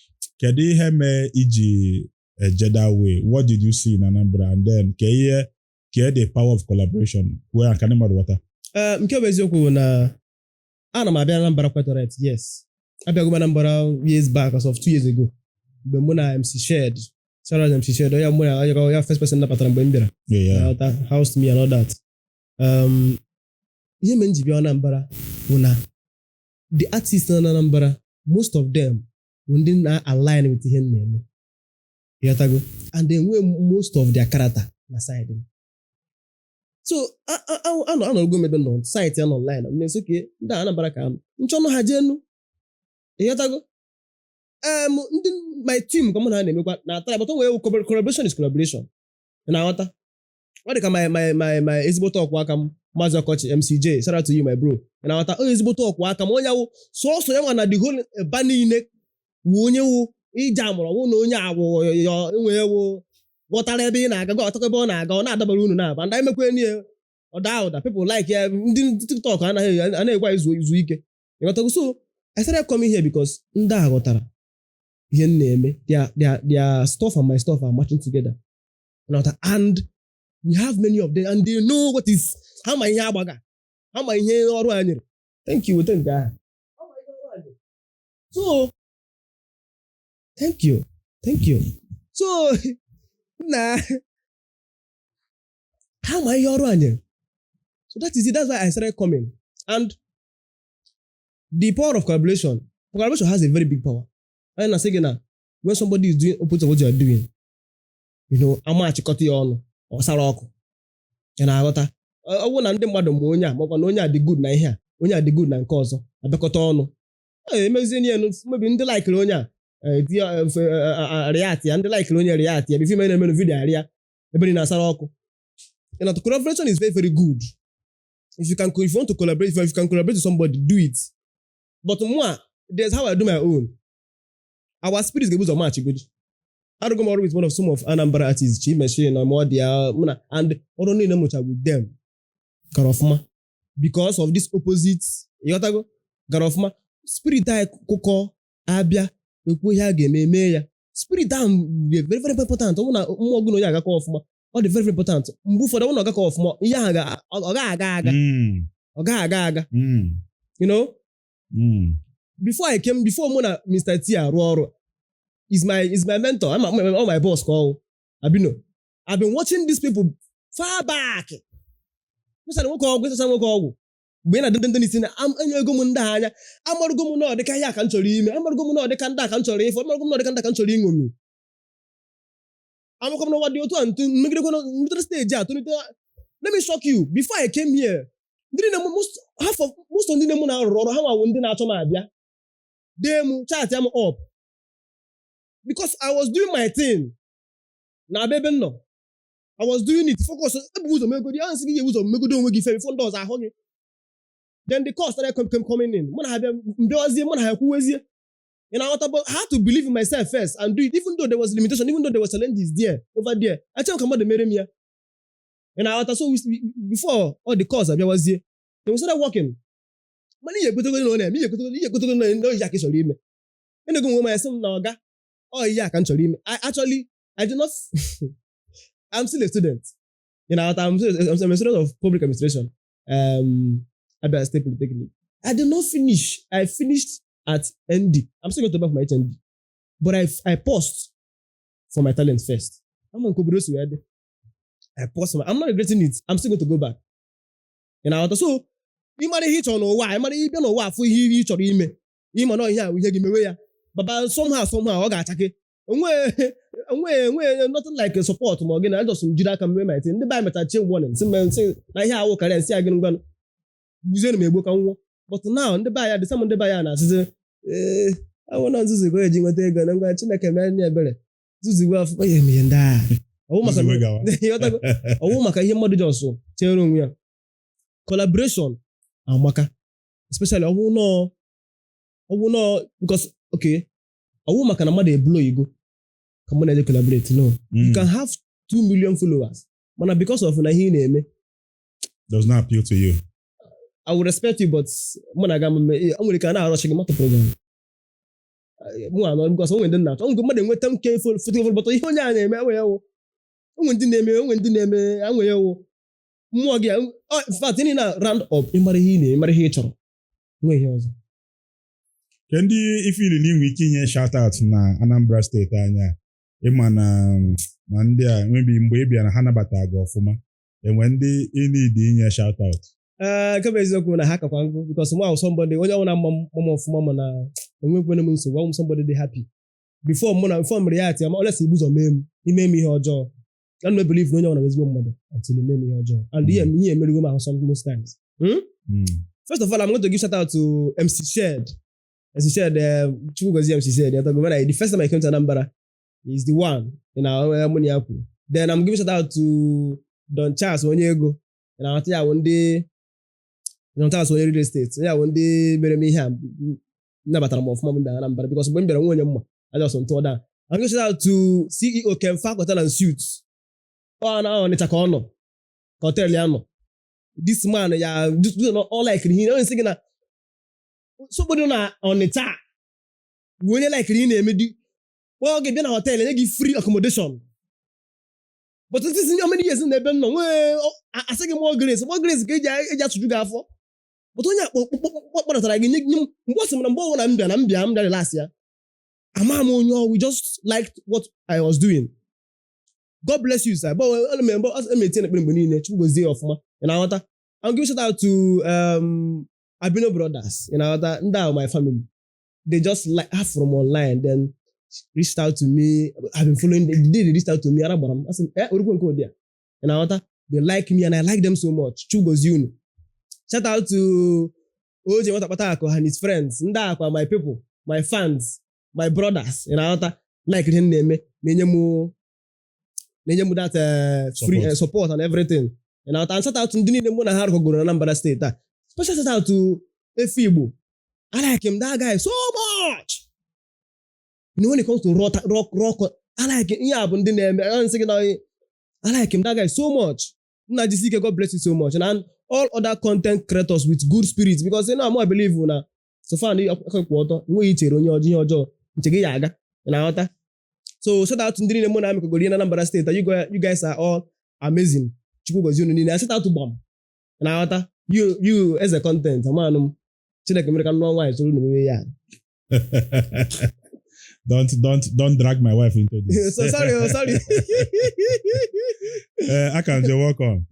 Kedu ihe mee iji eje that way? What did you see in Anambra? And then ke ihe ke the power of collaboration wee ka ndị mmadụ ghọta? Ee, nke bụ eziokwu bụ na ana m abịa Anambra quite alright. Yes, abịago m Anambra years back, as of 2 years ago, mgbe mụ na MC Shed. Shout out MC Shed, onye mụ na onye first person nabatara mgbe m bịara. That housed me and all that. Ihe mere m ji bịa Anambra bụ na the artists nọ na Anambra, most of them bụ ndị na-align with ihe m na-eme. Ịghọtago? And they nwee most of their character na side m. So anọrọgo m ebe nọ site ya nọ online, m na-esi ka ndị Anambra ka anọ nchọnụ ha jee nu. Ịghọtago? Ndị my team ka mụ na ha na-emekwa na try, but o nwere collaboration is collaboration. Ị na-aghọta? Ọ dị ka my ezigbote ọkwa aka m, Maazị Ọkọchị MCJ, shout out to you, my bro. Ị na-aghọta? O ezigbote ọkwa aka m, onye awụ sọsọ ya nwa na the whole eba niile wụ onye wụ ije amụrụ wụ na onye awụ enwe wụ ghọtara ebe ị na-aga, ghọtakwa ebe ọ na-aga, ọ na-adabara unu na-aba ndị anyị mekwe nie ọ daa ụda. People like ya, ndị TikTok anaghị anaghị izu izu ike. Ịghọtago? So I started coming here because ndị a ghọtara ihe m na-eme. Their stuff and my stuff are matching together. Ịghọta? And we have many of them and they know what is ha ma ihe agbaga, ha ma ihe ọrụ a nyere. Thank you. Weta nke ahụ. Ha ma ihe ọrụ a nyere. So thank you, thank you. So na ha ma ihe ọrụ a nyere. So that is it. That's why I started coming. And the power of collaboration, collaboration has a very big power. Anyị na-asị gị na when somebody is doing opposite of what you are doing, ama achịkọta ya ọnụ, ọ sara ọkụ. Ị na-aghọta? Ọ bụrụ na ndị mmadụ ma onye a makwa na onye a dị good na ihe a, onye a dị good na nke ọzọ, abịakọta ọnụ emezie ihe mebi. Ndị likeri onye a react ya, ndị likeri onye react ya before na-emenụ video arịa ebe niile na-asara ọkụ. Collaboration is very, very good. If you want to collaborate, if you can collaborate with somebody, do it. But mụ, there's how I do my own. Our spirits ga-ebu ụzọ match good. Arụgo m ọrụ with one of some of Anambra artists, Chimeshi na Modia, mụ na and ọrụ niile m rụchara with them gara ọfụma because of this opposite. Ịghọtago? Gara ọfụma. Spirit anyị kụkọ abịa ekwu ihe a ga-eme, eme ya. Spirit ahụ dị very, very important. Ọ bụrụ na mmụọ gị na onye agakọ ọfụma, ọ dị very, very important. Mgbe ụfọdụ, ọ bụrụ na ọ gakọ ọfụma, ihe ahụ ọ gaghị aga aga. Ọ gaghị aga aga. Before I came, before mụ na Mr. T arụ ọrụ, is my mentor. I'm all my boss ka ọ Abino. I've been watching these people far back. Mesara nwoke ọgwụ, ịsacha nwoke ọgwụ mgbe ị na-adị ndị n'isi na enye ego m ndị a anya, amarugo m na ọ dịka ihe a ka m chọrọ ime, amarugo m na ọ dịka ndị a ka m chọrọ ịfụ, amarugo m na ọ dịka ndị a ka m chọrọ ịṅomi. Amakwa m n'ụwa dị otu a ntụ mmegidekwa nrutere stage a tolite. Let me shock you. Before I came here, ndị niile most half of most of ndị niile mụ na-arụrụ ọrụ ha nwawo ndị na-achọ m abịa dee m chat ya m up because I was doing my thing na abịa ebe m nọ. I was doing it focus. Ebu ụzọ megodi ya nsị gị ga-ebu ụzọ megodo onwe gị ife before ndị ọzọ ahụ gị. Then the call started coming in. Mụ na ha bịa mbịawazie, mụ na ha ekwuwezie. Ị na-aghọta? But I had to believe in myself first and do it, even though there was limitation, even though there was challenges there over there. Achọghị ka mmadụ mere m ya. Ị na-aghọta? So before all the calls abịawazie, then we started working. Mana ihe ekwetego na ọ na-eme, ihe ekwetego, ihe ekwetego na ihe aka ị chọrọ ime. Enego m onwe m anya sị m na ọga ọ ihe a ka m chọrọ ime. I actually, I did not, I'm still a student. I'm a student of public administration, Abia State Polytechnic. I did not finish. I finished at ND. I'm still going to back for my HND, but I paused for my talent first. I'm on obodo si wee dị. I paused for my, I'm not regretting it. I'm still going to go back. Ị na-aghọta? So ịmara ihe ị chọrọ n'ụwa a, ịmara ihe ịbịa n'ụwa afụ ihe ị chọrọ ime, ịma na ihe a bụ ihe gị, mewe ya baba. Somehow, somehow ọ ga-achake onwe onwe onwe. Nothing like support ma ọ gị na just jiri aka m mee my thing. Ndị be anyị mechara chie warning sị m sị na ihe awụ karịa nsị a gị ngwanụ gbuzienụ m egbo ka m nwụọ. But now ndị be anyị dị some ndị be anyị na-asịzi ee awụ na nzuzu ka o eji nweta ego na ngwa Chineke mee nye ebere nzuzu afọ ya eme ihe ndị a. Ọwụ maka Nzuzu gawa. Ịghọtago? Ọwụ maka ihe mmadụ just chere onwe ya. Collaboration amaka, especially ọwụ nọọ because okay, ọwụ maka na mmadụ ebulo igo ka mụ na-eje collaborate. No. You can have 2 million followers, mana because of na ihe ị na-eme does not appeal to you. I will respect you, but mụ na aga m o nwere ike a na-arọchi gị matụpụrụ gị mụ anọ, because o nwere ndị nna achọ mgbe mmadụ enweta nke foto, but ihe onye a na-eme enwe ya wụ onwe ndị na-eme, onwe ndị na-eme enwe ya wụ mmụọ gị. In fact, ị na round up, ịmara ihe ị na-eme, ịmara ihe ị chọrọ, nwe ihe ọzọ. Ke ndị ifili na inwe ike inye shout out na Anambra Steeti anya, ịma na ndị a maybe mgbe ị bịara ha nabata gị ọfụma, enwe ndị ị need inye shout out? Ee, nke bụ eziokwu na ha kakwa nkụ, because mụ ahụ somebody onye ọbụla mma m ọfụma, ma na enwekwene m nsogbu. Awụ m somebody dị happy before mụ na before m react ya, ma olesi ibu ụzọ mee m ime m ihe ọjọọ. Ana m believe na onye ọbụla bụ ezigbo mmadụ until eme m ihe ọjọọ, and ihe emerigo m ahụ some most times. First of all, I'm going to give shout out to MC Shed. MC Shed, Chukwu gozie MC Shed. When I, the first time I came to Anambra, he's the one in our money kwuru. Then I'm giving shout out to Don Charles onye ego. Na ya bụ ndị Don Charles onye real estate. Ya bụ ndị mere m ihe a nabatara m ọfụma mgbe m bịara Anambra, because mgbe m bịara nwe onye mma, I just ntụọ down. I'm giving shout out to CEO Kemfa Hotel and Suites. Ọ na Ọnịcha ka ọ nọ. Ka hotel ya nọ. This man ya ọ like ihe onye sị gị na somebody na Ọnịcha bụ onye like ihe na-eme di kpọọ gị bịa na hotel, enye gị free accommodation. But this is how many years na ebe m nọ nwee asị gị more grace, more grace ka eji atụju gị afọ, but onye akpọ kpọdatara gị nye m mgbe ọ sị m na mgbe ọbụla m bịa na m bịa relax ya, ama m onye ọ, we just liked what I was doing. God bless you, sir. But ana m etinye n'ekpere mgbe niile, Chukwu gozie ya ọfụma. Ị na-aghọta? I'm giving shout out to Abino Brothers. Ị na-aghọta? Ndị ahụ, my family, they just like have from online, then reached out to me. I've been following. The day they reached out to me, ara gbara m, asị m orukwe nke ụdị a. Ị na-aghọta? They like me and I like them so much. Chukwu gozie unu. Shout out to Oje Nwata Kpata Akụ and his friends. Ndị akwa my people, my fans, my brothers. Ị na-aghọta? Like ihe m na-eme, na-enye m that free Support. Support and everything. Ị na-aghọta? And shout out to ndị niile mụ na ha rụkọgoro na Anambra Steeti a. Special shout out to Efe Igbo. I like him, that guy, so much. You know, when it comes to raw, raw, raw, I like him. Ihe a bụ ndị na-eme. I don't say na I like him, that guy, so much. Nna, jisi ike, God bless you so much. And all other content creators with good spirit, because you know, I believe na so far na aka kwụ ọtọ, nweghị ichere onye ọjọọ ihe ọjọọ nche gị ya aga. Ị na-aghọta? So shout out to ndị niile mụ na amịkọgoro ihe na Anambra Steeti. You guys are all amazing. Chukwu gozie unu niile. And shout out to Gbam. Ị na-aghọta? You eze content, amanụ m. Chineke mere ka m nụọ nwaanyị soro unu mewe ya. Don't drag my wife into this. So sorry, oh, sorry. Akams, you're welcome.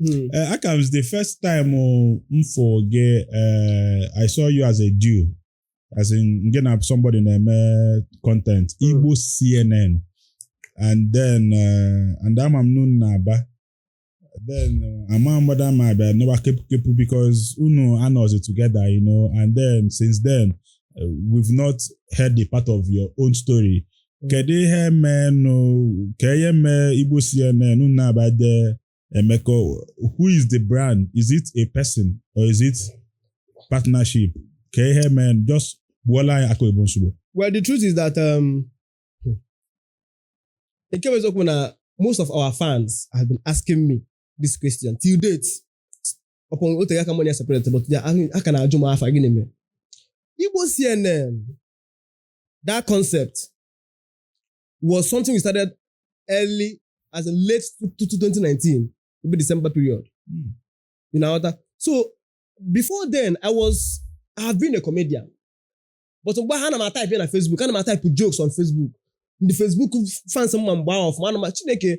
Akams, the first time m for gị, I saw you as a duo, as in gị na somebody na-eme content, Igbo CNN, and then and ama m nu na Aba. Then ama m whether ma abịa nọba kepu kepu because unu anọzi together, and then since then we've not heard the part of your own story. Kedu ihe menụ ka ihe mee Igbo CNN unu na-aba de Emeko? Who is the brand? Is it a person or is it partnership? Ka ihe mee, just gbuola anyị aka oyibo nsogbu. Well, the truth is that nke bụ eziokwu na most of our fans have been asking me this question till date. Upon otu aka money separate, but they are aka na-ajụ m afa gịnị mere Igbo CNN. That concept was something we started early as in late to 2019, maybe December period. You know what? So before then, I have been a comedian. But mgbe ha na m atype ya na Facebook, ana m atype jokes on Facebook. Ndị Facebook fans m ma mgbe ahụ ọfụma, ana m Chineke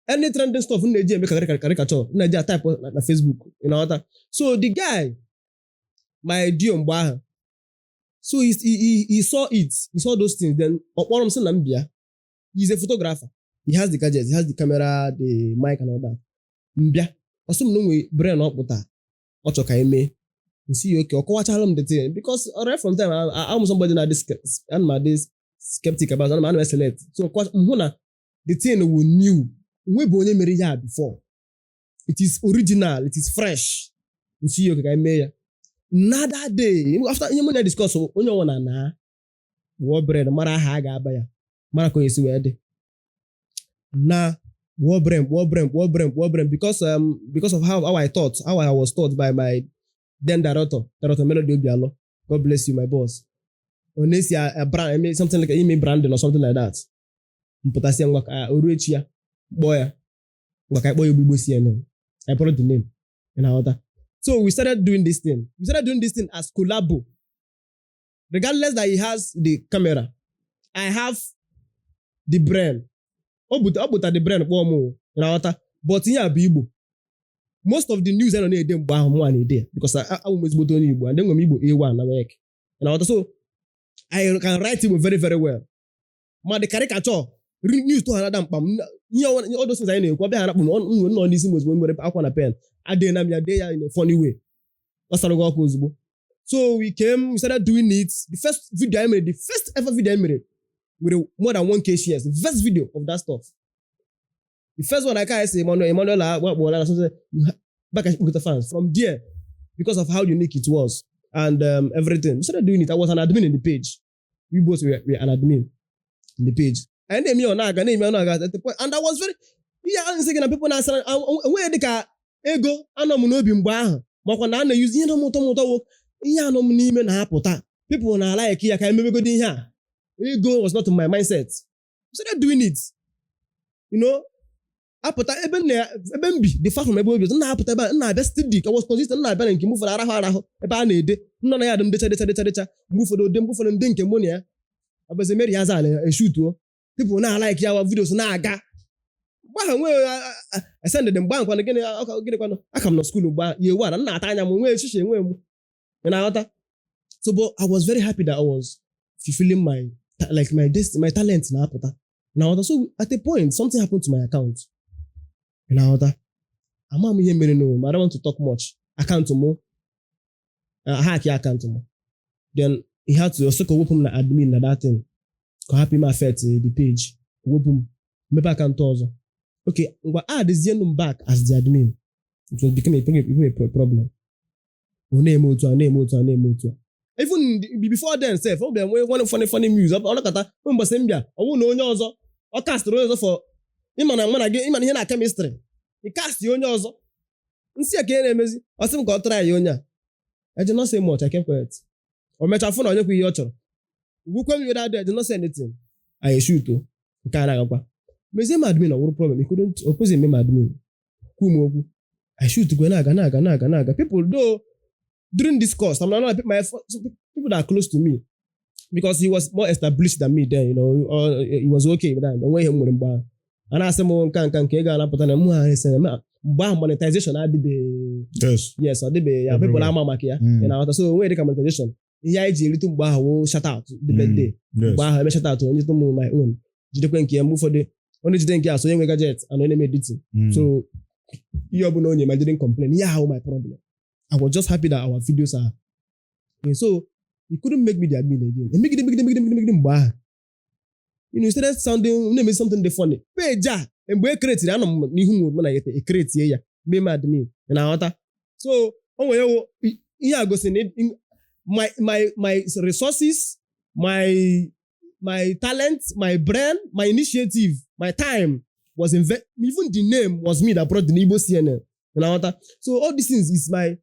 any trending stuff m na-eji eme caricature m na-eji atype na Facebook. You know what? So the guy, my duo mgbe ahụ, so he saw it, he saw those things, then ọ kpọrọ m sị na m bịa. He's a photographer. He has the gadgets, he has the camera, the mic and all that. M bịa, ọ sị m na o nwere brain ọ pụta, ọ chọ ka eme. Nsi ya oke, ọ kọwachala m the thing because right from time I'm somebody na this ana m adị skeptic about, ana m select. So m hụ na the thing wụ new, nwe bụ onye mere ya before. It is original, it is fresh. Nsi ya oke ka eme ya. Na that day, after ihe mụ na discuss, onye ọbụla na wụọ bread mara aha a ga-aba ya, mara ka o esi wee dị. Na wụọ brain, wụọ brain, wụọ brain, wụọ brain, because of how I thought, how I was taught by my Then director Melody Obialo, God bless you, my boss. Ọ na-esi a brand eme something like ime branding or something like that. Mpụtasịa, ngwa, ka o ruo echi ya, kpọọ ya, ngwa, ka anyị kpọọ ya Igbo CNN. I brought the name. Ị na-aghọta? So we started doing this thing. We started doing this thing as collabo. Regardless that he has the camera, I have the brain. Ọ bụta the brain kpọọ m o, ị na-aghọta? But ihe a bụ Igbo. Most of the news I nọ na-ede mgbe ahụ, mụ na-ede ya because abụ m ezigbote onye Igbo and enwere m Igbo A1 na WAEC. Ị na-aghọta? So I can write Igbo very, very well. Ma the caricature news to ha nada mkpa m, ihe all those things anyị na-ekwu, ọ bịa ha nakpụ m nọ n'isi m ozugbo, m nwere akwa na pen adịghị na m ya dee ya in a funny way, ọ sara gị ọkụ ozugbo. So we came, we started doing it. The first video I made, the first ever video I made with more than 1K shares, the first video of that stuff, the first one, I can say Emmanuel Akpọla something back at Kpokota fans from there because of how unique it was and everything. We started doing it. I was an admin in the page. We both were an admin in the page. And na-eme ọ na-aga, na-eme ọ na-aga at the point, and I was very, ihe ahụ nsị gị na people na-asa enweghị dịka ego anọ m n'obi mgbe ahụ, makwa na a na-eyuzi ihe nọ m ụtọ m ụtọ wụ ihe anọ m n'ime na-apụta, people na like ya ka emebegodi ihe a. Ego was not in my mindset. We started doing it, apụta ebe m ebe m bi dị far from ebe obi m na-apụta ebe a m na-abịa steady. I was consistent. M na-abịa na nke m ụfọdụ arahụ arahụ ebe a na-ede m nọ na ya dị m decha decha decha decha. Mgbe ụfọdụ ode, mgbe ụfọdụ ndị nke mụ na ya ọbụzi meri ya zala eshutuo, people na-alike ya, wa videos na-aga. Mgbe ahụ nwee esendịdị mgbe ahụ kwanụ gịnị gịnị kwanụ, aka m nọ school mgbe ahụ yewu a na m na-ata anya m nwee echiche enwe m, ị na-aghọta? So, but I was very happy that I was fulfilling my like my destiny, my talent na-apụta, na-aghọta? So at a point, something happened to my account, ị na-aghọta? Ama m ihe mere no, I don't want to talk much. Account mụ hack ya, account mụ. Then he had to also ka wepụ m na admin na that thing ka ọ hapụ ime affect the page. Wepụ m, mepe account ọzọ. Okay, ngwa, add m back as the admin. It was became a problem. Ọ na-eme otu a, na-eme otu a, na-eme otu a. Even before then sef, ọ bịa nwee one funny funny news. Ọ nọkọta mbọsị m bịa, ọ bụrụ na onye ọzọ ọ castịrị onye ọzọ for ịma na mụ na gị, ịma na ihe na chemistry, ị castị onye ọzọ nsị a ka ị na-emezi. Ọ sị m ka ọ try ya onye a. I did not say much. I kept quiet. O mechaa fụ na onye kwu ihe ọ chọrọ gwukwe m that day. I did not say anything. I shoot o nke a na-agakwa mezie m admin, ọ wụrụ problem. He couldn't o kwesịghị eme m admin, kwu m okwu. I shoot kwe na-aga, na-aga, na-aga, na-aga. People though during this course, I'm not my people that are close to me, because he was more established than me then, or he was okay with that. Onwe ihe m nwere mgbe ahụ a na-asị m nka nka nke ego a na-apụta na mụ ha ese mgbe ahụ, monetization adịbeghị. Yes, ọ dịbeghị ya. People ama maka ya. Ị na-aghọta? So onwe dịka monetization, ihe anyị ji erite mgbe ahụ wụ shout out the birthday. Mgbe ahụ eme shout out, onye tụ m my own jidekwe nke ya. Mgbe ụfọdụ onye jide nke a, so onye nwe gadget and onye na-eme editing. So ihe ọbụla onye ma didn't complain. Ihe ahụ my problem, I was just happy that our videos are okay. So he couldn't make me the admin again. Emegide, megide, megide, megide, megide. Mgbe ahụ started sounding na-eme something dị funny. Page a mgbe e createri, anọ m n'ihu m na ya e creatie ya, mee m admin, ị na-aghọta? So o nwere ihe a gosi na my resources, my talent, my brain, my initiative, my time was even the name was me that brought the Igbo CNN, ị na-aghọta? So all these things is my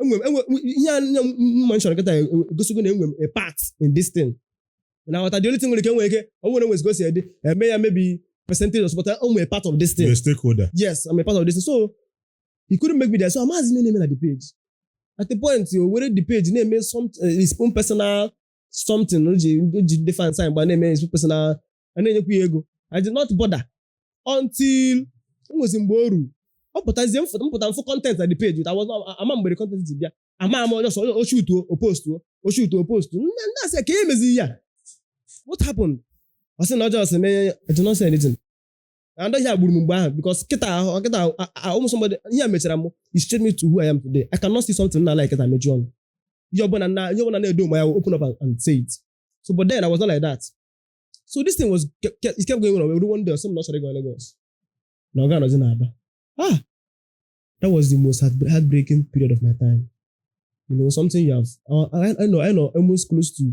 enwe ihe a m mention kịta egosigo na enwe m a part in this thing, ị na-aghọta? The only thing nwere ike nwere ike ọ bụrụ na enwezi ka o si ede eme ya, maybe percentage of, but o nwere part of this thing. The stakeholder. Yes, I'm a part of this thing. So he couldn't make me there. So amaghịzi m ihe na-eme na the page. At the point o were the page na-eme some his own personal something. O ji ndị fans anyị mgbe a na-eme his own personal, a na-enyekwa ya ego. I did not bother until nwezi mgbe o ruru ọ pụtazie mpụta mfụ content na the page. I was not ama mgbe the content ji bịa, ama ama onye ọsọ o shootuo, o postuo, o shootuo, o postuo. Nne nne asị ya ka ihe meziri ya, what happened? Ọ sị na ọjọọ sị mee. I did not say anything. And ihe a gburu m mgbe ahụ because kịta ahụ kịta ụmụ somebody ihe a mechara m, it shaped me to who I am today. I cannot see something na like kịta mechi ọnụ. Ihe ọbụla na ihe ọbụla na-edo m ya, open up and say it. So, but then I was not like that. So this thing was it kept going on. One day, ọsị m na ọ chọrọ ịga Lagos, na ọ ga-anọzi n'Aba. Ah, that was the most heartbreaking period of my time. Something you have I know almost close to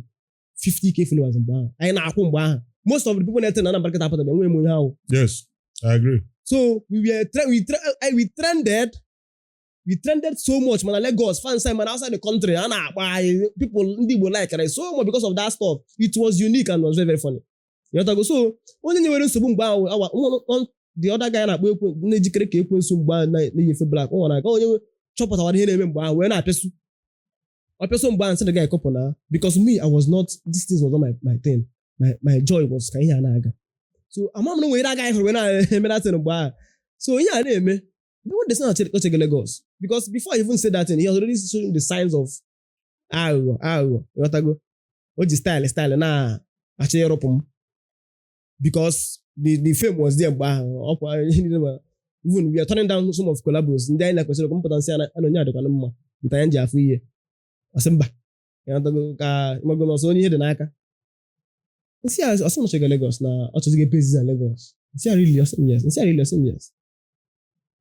50K followers mgbe ahụ anyị na-akwụ. Mgbe ahụ most of the people na-ete na Anambra kịta apụtabe, enweghị m onye ahụ. Yes, I agree. So we were we trended. We trended so much, mana Lagos fans anyị, mana outside the country, a na-akpọ anyị. People, ndị Igbo like so much because of that stuff. It was unique and was very, very funny. Ịghọtago? So onye nyewere nsogbu mgbe ahụ awa the other guy na-akpọ ekwe na-ejikere ka ekwensu mgbe ahụ na-eyife black, ọ nwere aka onye chọpụtawara ihe na-eme mgbe ahụ wee na-apịasụ ọpịasụ mgbe ahụ, nsị the guy kọpụ na, because me, I was not, this thing was not my thing. My joy was ka ihe a na-aga. So ama m na nwere agaghị hụrụ wee na-eme that thing mgbe ahụ. So ihe a na-eme, when they say na Ochege Lagos, because before I even say that thing, he was already showing the signs of aghụghọ, aghụghọ. Ịghọtago? O ji style style na-achọ ịrụpụ m because the fame was there mgbe ahụ. Ọkwa ihe niile even we are turning down some of collabos ndị anyị na-kwesịrị mpụta nsị ana onye adịkwana mma with anyị ji afụ ihe. Ọsị mba. Ịghọtago? Ka ịmago na ọsọ onye ihe dị n'aka nsị a, ọsị m Ochege Lagos na ọ chọzighị base na Lagos. Nsị a, "Really?" Ọsị m, "Yes." Nsị a, "Really?" Ọsị m, "Yes,"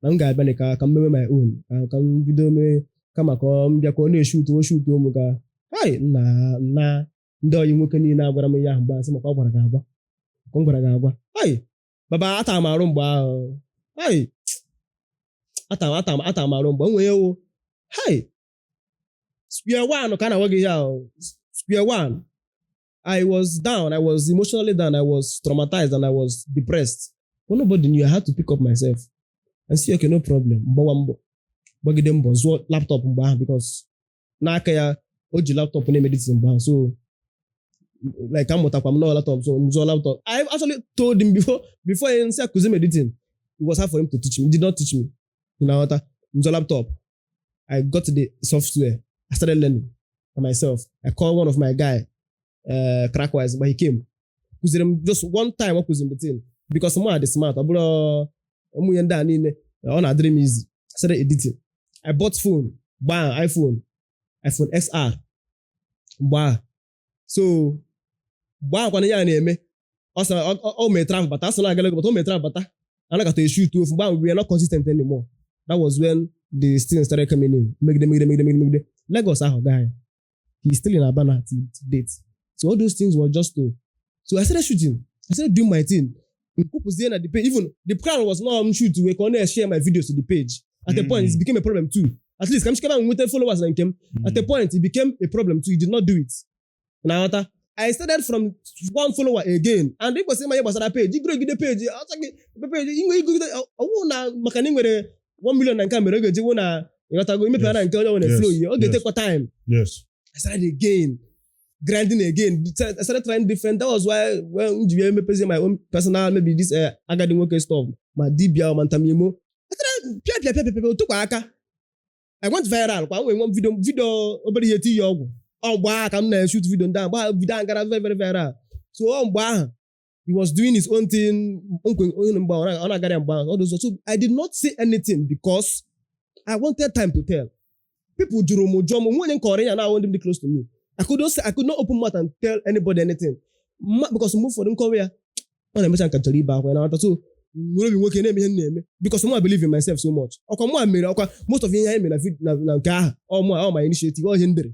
na m ga-abịa ka m mewe my own, ka m bido mee kama ka ọ m bịa ka ọ na-eshutu o shutu ụmụ ka hai nna nna ndị ọyị nwoke niile agwara m ihe ahụ mgbe asị makwa ọ gwara gị agwa ka m gwara gị agwa. Hai baba, ata m arụ mgbe ahụ. Hai, ata m arụ mgbe m nwee ewu. Hai, square one ka a na-agwa gị ihe ahụ, square one. I was down. I was emotionally down. I was traumatized and I was depressed, but nobody knew. I had to pick up myself and say, "Okay, no problem." Mgbawa mbọ, gbagide mbọ zụọ laptop mgbe ahụ, because n'aka ya o ji laptop na-eme editing mgbe ahụ. So like amụtakwa m nọọ laptop, so m zụọ laptop. I actually told him before he nsị akụzi m editing, it was hard for him to teach me. He did not teach me. You know what? M zụọ laptop, I got the software, I started learning by myself. I called one of my guy, Crackwise, but he came kụziri m just one time. Ọ kụziri m the thing because mụ dị smart, ọ bụrụ ụmụ ihe ndị a niile ọ na-adịrị m easy. I started editing. I bought phone gbaa iPhone XR mgbe ahụ. So mgbe ahụ kwana ya na-eme, ọ sị o mee travel bata, asị na-aga Lagos bata, o mee travel bata, anakọta eshoot ofu. Mgbe ahụ we were not consistent anymore. That was when the things started coming in. Megide, megide, megide, megide, megide Lagos ahụ gaa ya, he is still in Abana till date. So all those things were just to, so I started shooting, I started doing my thing. Nkwupụzie na the page. Even the plan was not m shoot wee ka ọ na-share my videos to the page. At a point it became a problem too. At least ka m chikaba m nweta followers na nke m. At a point it became a problem too. He did not do it na nghọta. I started from one follower again, and ị kwesịrị ịma ihe gbasara page, igorogide page ọcha gị page inwe igogide ọwụ na maka na ị nwere 1 million na nke a mere ọ ga-eji wụ na ịghọtago imepere na nke onye nwere flow ihe ọ ga-etekwa time. I started again grinding again. I started trying different. That was why when m ji wee mepezi my own personal, maybe this agadi nwoke stuff, ma dibia ma ntamimo. I started pịa pịa pịa pịa pịa otukwa aka. I went viral kwa nwee nwe video obere ihe tinye ọgwụ ọ mgbe ahụ ka m na-eshoot video ndị ahụ mgbe ahụ video ahụ gara very, very viral. So ọ mgbe ahụ he was doing his own thing nkwe onye mgbe ahụ ọ na-agara ya mgbe ahụ all those. So I did not say anything because I wanted time to tell. People jụrụ m jụọ m nwe onye nkọrọ ya na ndị dị close to me. I could not open mouth and tell anybody anything because mgbe ụfọdụ nkọwa ya ọ na-emecha nka chọrọ ibe akwa ya na nghọta. So nwere obi nwoke na-eme ihe m na-eme because mụ believe in myself so much. Ọkwa mụ mere ọkwa most of ihe anyị mere na nke ahụ ọ mụ ọ my initiative, ọ ihe m dere.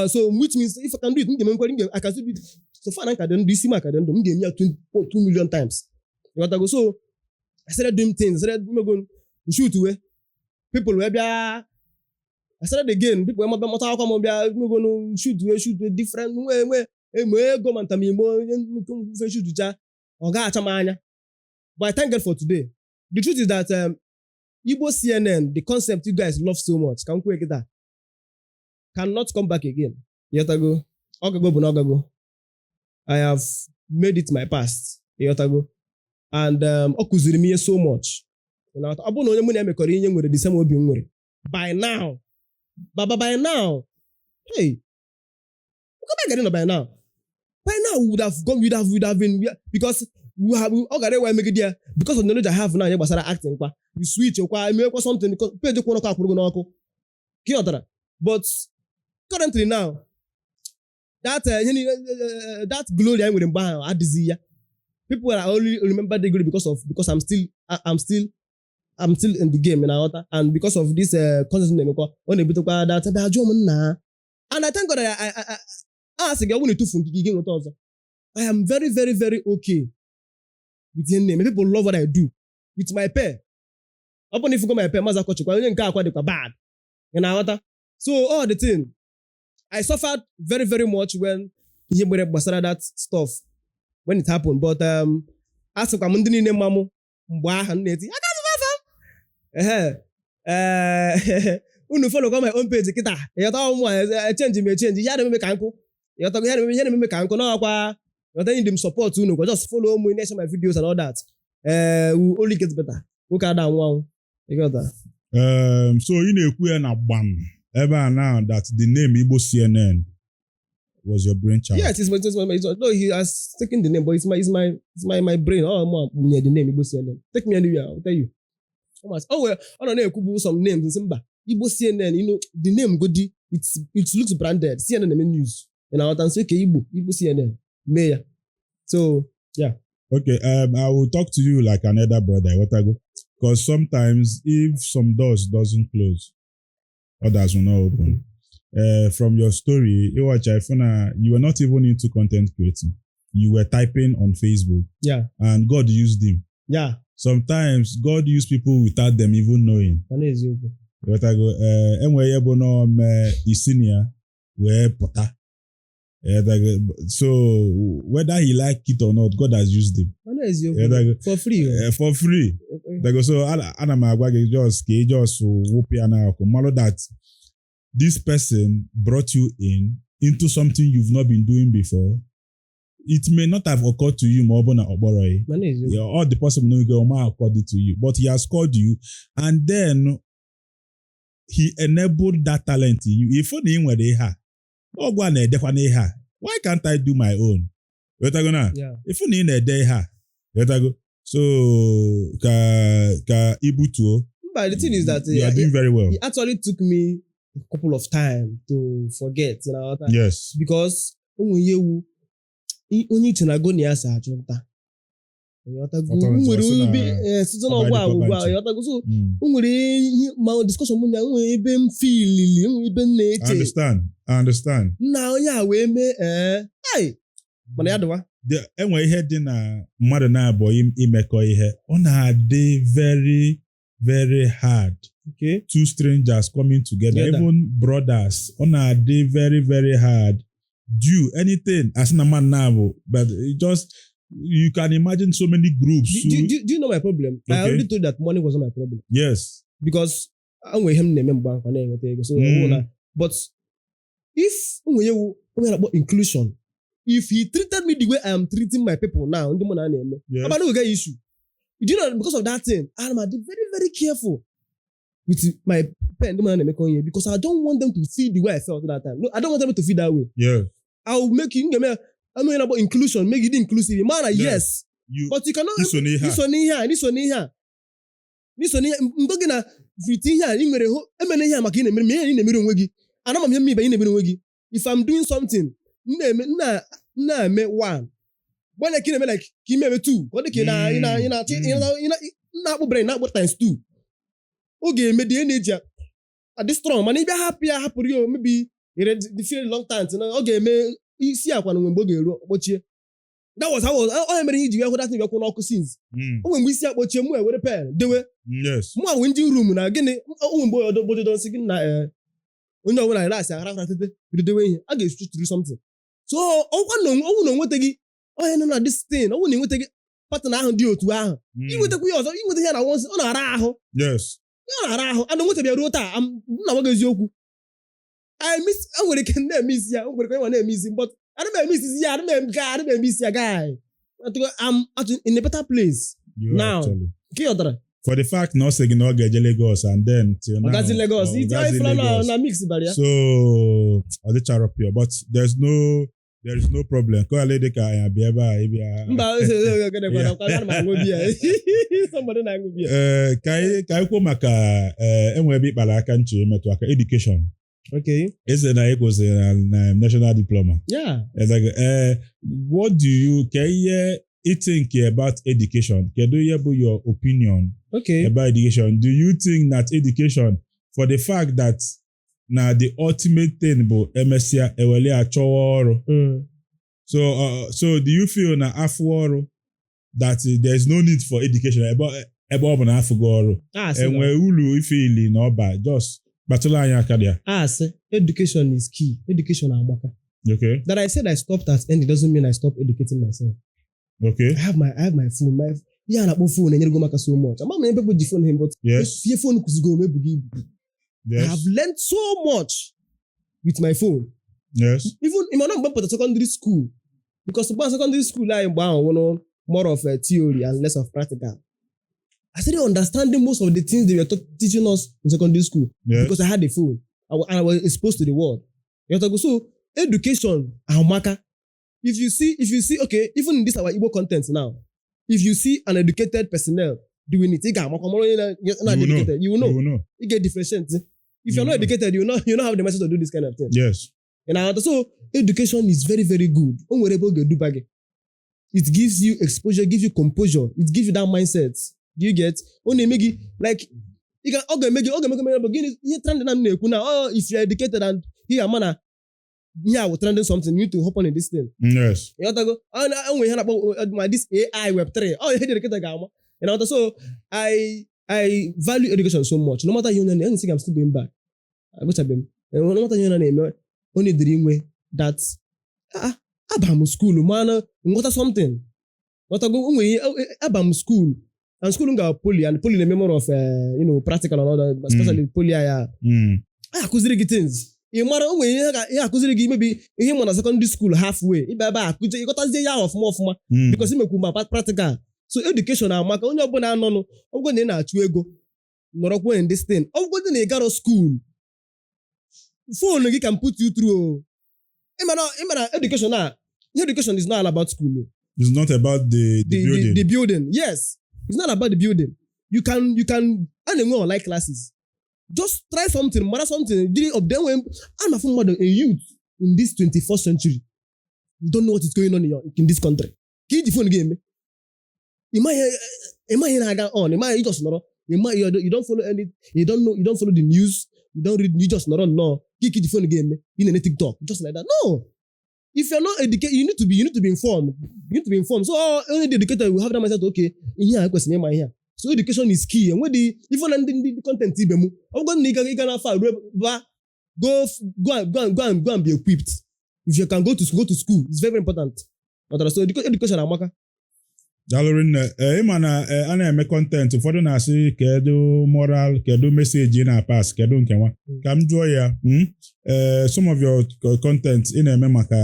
So which means if I can do it, m ga-eme nkwere, I can still do it. So far na nka dị ndụ, isi m aka dị ndụ, m ga-eme ya 2 million times. Ịghọtago? So I started doing things. I started imego shoot wee people wee bịa. I started again, people wee mata mata akwa m bịa imego shoot wee shoot wee different nwee nwee eme ego ma ntamimo onye mfe shoot cha ọ ga-acha m anya. But I thank God for today. The truth is that Igbo CNN, the concept you guys love so much, ka m kwuo kịta, cannot come back again. Ịghọtago? Ọgago bụ na ọgago. I have made it my past. Ịghọtago? And ọ kụziri m ihe so much. Ọ bụrụ na onye mụ na ya mekọrọ ihe nwere the same obi m nwere by now, baba, by now, hey, what am I by now? By now we would have gone, we would have been, because we have ọ gara ewe megide ya because of the knowledge I have now ihe gbasara acting kwa we switch kwa emekwa something because page kwụ n'ọkụ akwụrụ gị n'ọkụ ka ị ghọtara. But currently now that ihe niile, that glory anyị nwere mgbe ahụ adịghị ya. People are only remember the glory because I'm still in the game na aghọta, and because of this content na-emekwa ọ na-ebutekwa that ebe ajụọ m nna. And I thank God I a sị gị ọ bụrụ na ịtụfu nke gị gị nweta ọzọ. I am very, very, very okay with ihe m na-eme. People love what I do with my pair. Ọ Ọ bụ na ifugo my pen, Maazị Akọchukwu, onye nke akwa dịkwa bad. Ị na-aghọta? So all the thing, I suffered very, very much when ihe mere gbasara that stuff, when it happened. But a sịkwa m ndị niile mma mụ mgbe ahụ m na-eti aka afa ehe ee, unu follow kwa my own page kịta. Ịghọta? Ụmụ a echange m echange, ihe a na-ememe ka nkụ. Ịghọtago? Ihe na-ememe ka nkụ n'ọkwa. Ịghọta? Need m support unu kwa. Just follow m, na my videos and all that. We only get better. Nwoke ada anwụ anwụ. Ịghọta? So ị na-ekwu ya na gbam ebe a now that the name Igbo CNN was your brainchild. Yes, it's my, no, he has taken the name, but it's my brain. Oh, mụ nye the name Igbo CNN. Take me anywhere, I'll tell you. Oh, well, ọ nọ na-ekwubu some names, nsị mba, Igbo CNN, the name godi, it looks branded. CNN na-eme news. Ị na-aghọta? Nsị okay, Igbo CNN, mee ya. So, yeah. Okay, I will talk to you like an elder brother, Ịghọtago? Because sometimes if some doors doesn't close, others will not open. From your story, Iwacha Ifuna, you were not even into content creating. You were typing on Facebook, and God used him. Sometimes God used people without them even knowing. Ọ na-eziokwu. Ịghọtago? Enwere ihe bụ na ome isi na ya wee pụta. Ịghọtago? So whether he like it or not, God has used him. Ọ na-eziokwu. Ịghọtago? For free, oh. For free. Ịghọtago? So ana m agwa gị just ka ị just wụpụ ya n'akụ malụ that this person brought you in into something you've not been doing before. It may not have occurred to you ma ọ bụ na ọ kpọrọ gị. Ọ na-eziokwu. Yeah, all the possible no go ma occurred to you, but he has called you and then he enabled that talent in you. If na ị nwere ihe a, ọgwụ a na-edekwa n'ihe a, why can't I do my own? Ịghọtago na? Yeah. If na ị na-ede ihe a, ịghọtago? So ka ibutuo. But the thing is that You are doing very well. It actually took me a couple of time to forget. Because o nwere ihe wu onye iche na go na ya si achụ nta. Ịghọtago? Ọtọ O nwere sị na ebe site n'ọgwụ a ugbu a, ịghọtago? So o nwere ihe ma discussion mụ na o nwere ebe m filili, o nwere ebe m I na-eche understand. I understand. nna onye a wee mee ee ai, mana ya dịwa. Enwe ihe dị na mmadụ na-abụọ imekọ ihe, ọ na-adị very, very hard. Two strangers coming together, Together. Even brothers, ọ na-adị very, very hard. Do anything as na mmadụ na-abụ, but it just, you can imagine so many groups. Do you know my problem? I Okay. already told you that money wasn't my problem Yes. because enwere ihe m na-eme mgbe ahụ na-enweta ego. So ọ bụrụ na, but if o nwere ewu onye na-akpọ inclusion, if he treated me the way I am treating my people now, ndị mụ na ha na-eme, Abana will get issue. Do you know, because of that thing, I'm very, very careful with my pen, ndị mụ na ha na-emekọ ihe, because I don't want them to feel the way I felt that time. No, I don't want them to feel that way. I will make you m ga-eme anụ onye na-akpọ inclusion, make it inclusive. Ma na yes, You but you cannot iso n'ihe a. Iso n'ihe a, n'iso n'ihe a, n'iso n'ihe mgbe gị na with ihe a ị nwere hụ emena ihe a maka ị na-emere ma ihe ị na-emere onwe gị ana m ihe ibe ị na-emere onwe gị. If I'm doing something, m na-eme m na-eme one, gbanye ka ị na-eme like ka ị eme two, ka ọ dị ka ị na ị na ị na-achị ị na-akpụ brain na-akpụ times two. Ọ ga-eme the energy adị strong, mana ị bịa hapụ ya, hapụrụ ya, maybe the feel long time na ọ ga-eme isi akwa na nwe mgbe ọ ga-eru kpọchie. That was how ọ mere ihe iji wee hụ that thing wee kwụ n'ọkụ since. O nwere mgbe isi akpọchie, mụ ewere pen dewe. Mụ nwe ndị room na gịnị, o nwere mgbe ọdọ nsị gị na onye ọbụla relax aghara aghara tete bido dewe ihe a ga-esuturu something. So ọkwa na ọnwụ na onwetaghị onye nọ na this thing, ọnwụ na enwetaghị partner ahụ dị otu ahụ, inwetakwa ihe ọzọ, inweta ihe na once, ọ na-ara ahụ. Ọ na-ara ahụ ana nwetabeghị ruo taa. M na-agwa gị eziokwu, I miss, e nwere ike na-eme isi ya, o nwere ike nwa na-eme isi, but ana m eme isi ya, ana m eme ana m eme isi ya. Guy, I'm actually in a better place You are now. actually. Nke ị ghọtara? For the fact na ọ sị gị na ọ ga-eje Lagos and then till now, Ọgazi Lagos. ọ Iti gazi ifụla na Lagos. Na mix bara ya. So ọ dịchara pure, but there is no problem. Ka ọ ghara ịdị ka anyị abịa ebe a ịbịa. Mba, ana m aṅụ biya. Somebody na-aṅụ biya. Ee, ka anyị kwuo maka ee enwe ebe ịkpara aka nche imetụ aka, education. Eze na ị kwụsịrị na national diploma. Yeah. Exactly. What do you ka ihe ị think about education? Kedu ihe bụ your opinion about education? Do you think that education, for the fact that na the ultimate thing bụ emesịa ewele ya chọwa ọrụ, so do you feel na afọ ọrụ that there is no need for education? But Ebe ọ bụ na afụgo ọrụ, Asị enwe uru ife ili na ọba, just kpatụrụ anyị aka dị ya. Asị, education is key. Education amaka. That I said I stopped at ND doesn't mean I stopped educating myself. I have my phone. My ihe a na-akpọ phone enyerego m aka so much. Ama m na people ji phone him, but ihe phone kụzigo m ebughị ibu. I have learned so much with my phone. Even ịma na mgbe m pụtara secondary school, because mgbe secondary school anyị mgbe ahụ wụnụ more of a theory and less of practical. I started understanding most of the things they were teaching us in secondary school because I had a phone and I was exposed to the world. You know, so education amaka. If you see, okay, even in this our Igbo content now, if you see an educated personnel doing it, ị ga-amakwa mara onye na You will know. educated. You will know. You will know. You get differentiate. If You you're not will know. educated, you not have the message to do this kind of thing. So education is very, very good. O nwere ebe ọ ga-eduba gị. It gives you exposure, gives you composure, it gives you that mindset. Do you get? Ọ na-eme gị like ọ ga-eme gị bụ gịnị ihe trending na m na-ekwu na, oh, if you are educated and ị ga-ama na ihe a wụ trending something, you need to hop on in this thing. Ịghọtago? Ọ na enwe ihe na-akpọ ma this AI, Web3, ọ ihe dị educated ga-ama. Ị na-aghọta? So I value education so much. No matter ihe onye na-eme, I'm still going back. Agụchabeghị m. No matter ihe onye na-eme, onye dịrị inwe that, ah, aba m school mana nghọta something. Ghọtago? O nwere ihe aba m school and school m gara poly, and poly na-eme more of practical and all that, especially poly aya. A akụziri gị things ị mara, o nwere ihe akụziri gị, maybe ihe mụ na secondary school halfway, ịba ebe a akụzi, ịghọtazie ya ọfụma ọfụma because imekwu ma practical. So education amaka. Onye ọbụla anọnụ, ọ bụgo na ị na-achụ ego, nọrọkwa in this thing, ọ bụgodị na ị garọ school, phone gị can put you through o. Ịmana education a, ihe education is not all about school o. It's not about the building. The building, yes, it's not about the building. You can a na-enwe online classes. Just try something, mara something, jiri up then when a na-afụ mmadụ, a youth in this 21st century, you don't know what is going on in this country, ka iji phone gị eme, ịma ihe na-aga on, ịma you just nọrọ, ịma you don't follow any, you don't know, you don't follow the news, you don't read, you just nọrọ nnọọ ka iji phone gị eme, ị na-ene TikTok just like that. No, if you're not educated, you need to be informed. You need to be informed. So only the educated will have that mindset. Okay, ihe a kwesịrị ịma ihe a. So education is key. Enwedị ife na ndị content ibe m, ọ bụgodị na ịga n'afọ a ruo ba, go and be equipped. If you can go to school, go to school. It's very, very important. Ghọtara? So education amaka. Daalụ rinne. Ee, ịma na a na-eme content, ụfọdụ na-asị, kedu moral, kedu message ị na-pass, kedu nke nwa? Ka m jụọ ya, Ee, some of your content ị na-eme maka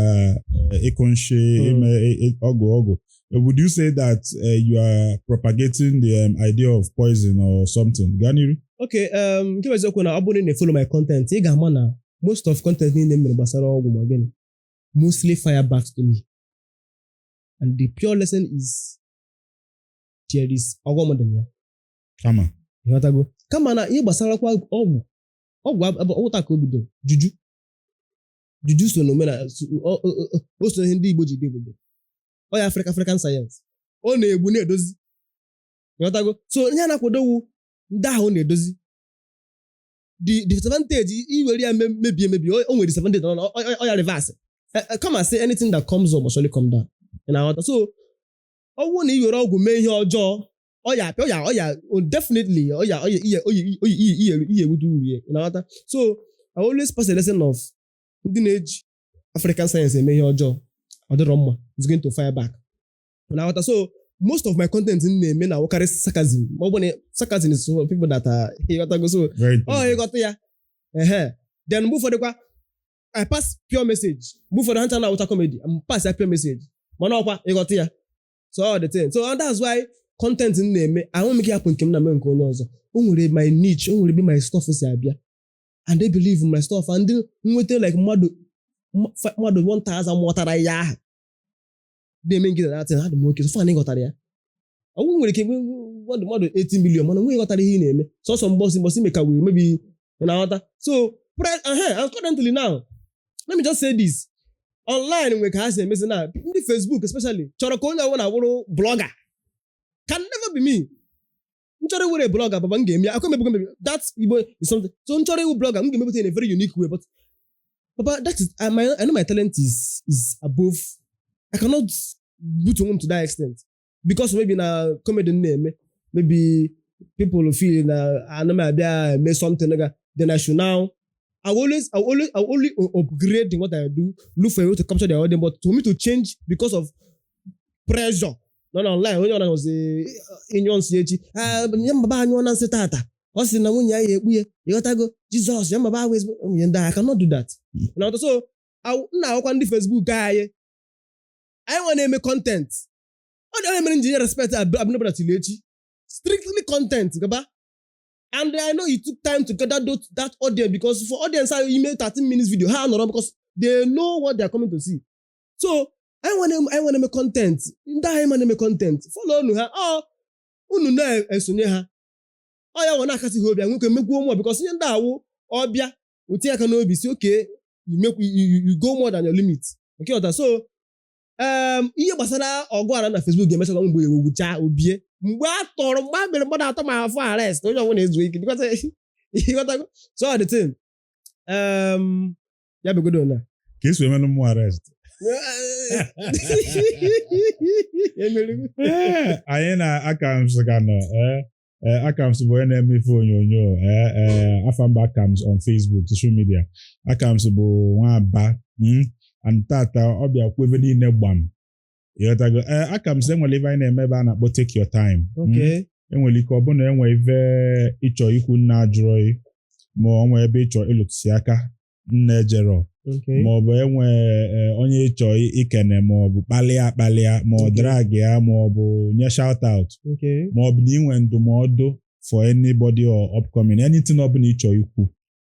ịkụ nshi, ime ọgwụ, would you say that you are propagating the idea of poison or something? Gaa n'iru. Okay, nke bụ eziokwu na ọ bụrụ na ị na-follow my content, ị ga-ama na most of content niile m mere gbasara ọgwụ ma gịnị mostly fire back to me, and the pure lesson is there is ọghọm dị na ya. Kama Ịghọtago? Kama na ihe gbasarakwa ọgwụ ọgwụ taa ka o bidoro. Juju, juju so n'omenala, o so ihe ndị Igbo ji dị ebube. Ọ ya African science, ọ na-egbu na-edozi. Ịghọtago? So ihe a na-akwadowu ndị ahụ ọ na-edozi the disadvantage, iwere ya mebie emebi, o nwere disadvantage ọ ya reverse. Come and say anything that comes up must surely come down. Ị na-aghọta? So ọ bụrụ na ị were ọgwụ mee ihe ọjọọ, ọ ya apịa, ọ ya oh, definitely ọ ya ihe oyi ihe ewute uru ya. Ị na-aghọta? So I always pass a lesson of ndị na-eji African science eme ihe ọjọọ, ọ dịrọ mma, it's going to fire back. Ị na-aghọta? So most of my content m na-eme na awụkarị sarcasm, ma ọ bụ na sarcasm is for people that are, ịghọtago? So Very ọ ịghọta ya, ehe. Then mgbe ụfọdụ kwa, I pass pure message. Mgbe ụfọdụ ha ncha na-awụcha comedy, m pass ya pure message, mana ọkwa ịghọta ya. So all the thing, so and that's why content m na-eme, ahụ m ike hapụ nke m na-eme nke onye ọzọ. O nwere my niche, o nwere ebe my stuff si abịa, and they believe in my stuff, and ndị nweta like mmadụ 1000 mụtara ya ahụ na-eme nke that thing, ha dị m oke. So fine, ịghọtara ya. Ọ bụrụ nwere ike mmadụ 80 million, mana nwe ịghọtara ihe ị na-eme sọsọ mbọsị mbọsị ime ka wee maybe, ị na-aghọta? So and currently now, let me just say this, online nwe ka ha si emezi na ndị Facebook especially chọrọ ka onye ọbụla bụrụ blogger. Can never be me. M chọrọ iwere blogger, baba, m ga-eme ya akwa emebugo emebi. That Igbo is something. So m chọrọ iwu blogger, m ga-emepụta in a very unique way. But papa, that is I know my talent is above. I cannot put onwe m to that extent because maybe na comedy m na-eme. Maybe people feel na ana m abịa eme something ga, then I should now I will only upgrade in what I do, look for a way to capture their audience. But for me to change because of pressure nọ na online, onye ọ na-ọzi ịnyụọ nsị echi, ah, ya mbaba anyụọ na nsị tata, ọ sị na nwunye ya ya ekpu ya, ịghọtago? Jizọs ya mbaba ahụ ezigbo nwunye ndị, I cannot do that. Na so m na-ahụkwa ndị Facebook anyị, anyị nwa na-eme content, ọ dị onye mere nji nye respect Abinobra till echi, strictly content gaba. And I know it took time to gather that audience, because for audience ahụ ime 13 minutes video, ha nọrọ because they know what they are coming to see. So anyị nwa na-eme content, ndị anyị ma na-eme content, follow unu ha, ọ unu na-esonye ha, ọ ya nwa na-akasị ha obi, nwoke mekwuo mụọ, because ihe ndị awụ ọbịa otinye aka n'obi si oke you go more than your limit nke ọta. So ihe gbasara ọgụ ara na Facebook ga-emechakwa mgbe ewucha obie, mgbe a tọrọ, mgbe a mere mmadụ atọ ma afọ arrest, onye ọbụla ezuo ike, because ịghọtago? So the thing, ya begodo na Ka esi emenụ mmụọ arrest. Emerigo. Ee, anyị na Akams ka nọ. Ee, Akams bụ onye na-eme ife onyonyo. Ee, afa mba Akams on Facebook, social media. Akams bụ nwaba, and tata ọ bịa kwuo ebe niile gbam, ịghọtago? Ee, Akams, enwere ife anyị na-eme ebe a na-akpọ Take Your Time. Enwere ike ọ bụ na enwe ife ịchọ ikwu nna ajụrọ, ma ọ nwee ebe ịchọ ịlụtụsi aka nna ejero, ma ọ bụ enwe onye ịchọ ikene, ma ọ bụ kpalịa akpalịa, ma ọ drag ya, ma ọ bụ nye shout out, ma ọ bụ na inwe ndụmọdụ for anybody or upcoming anything ọ bụla ịchọ ikwu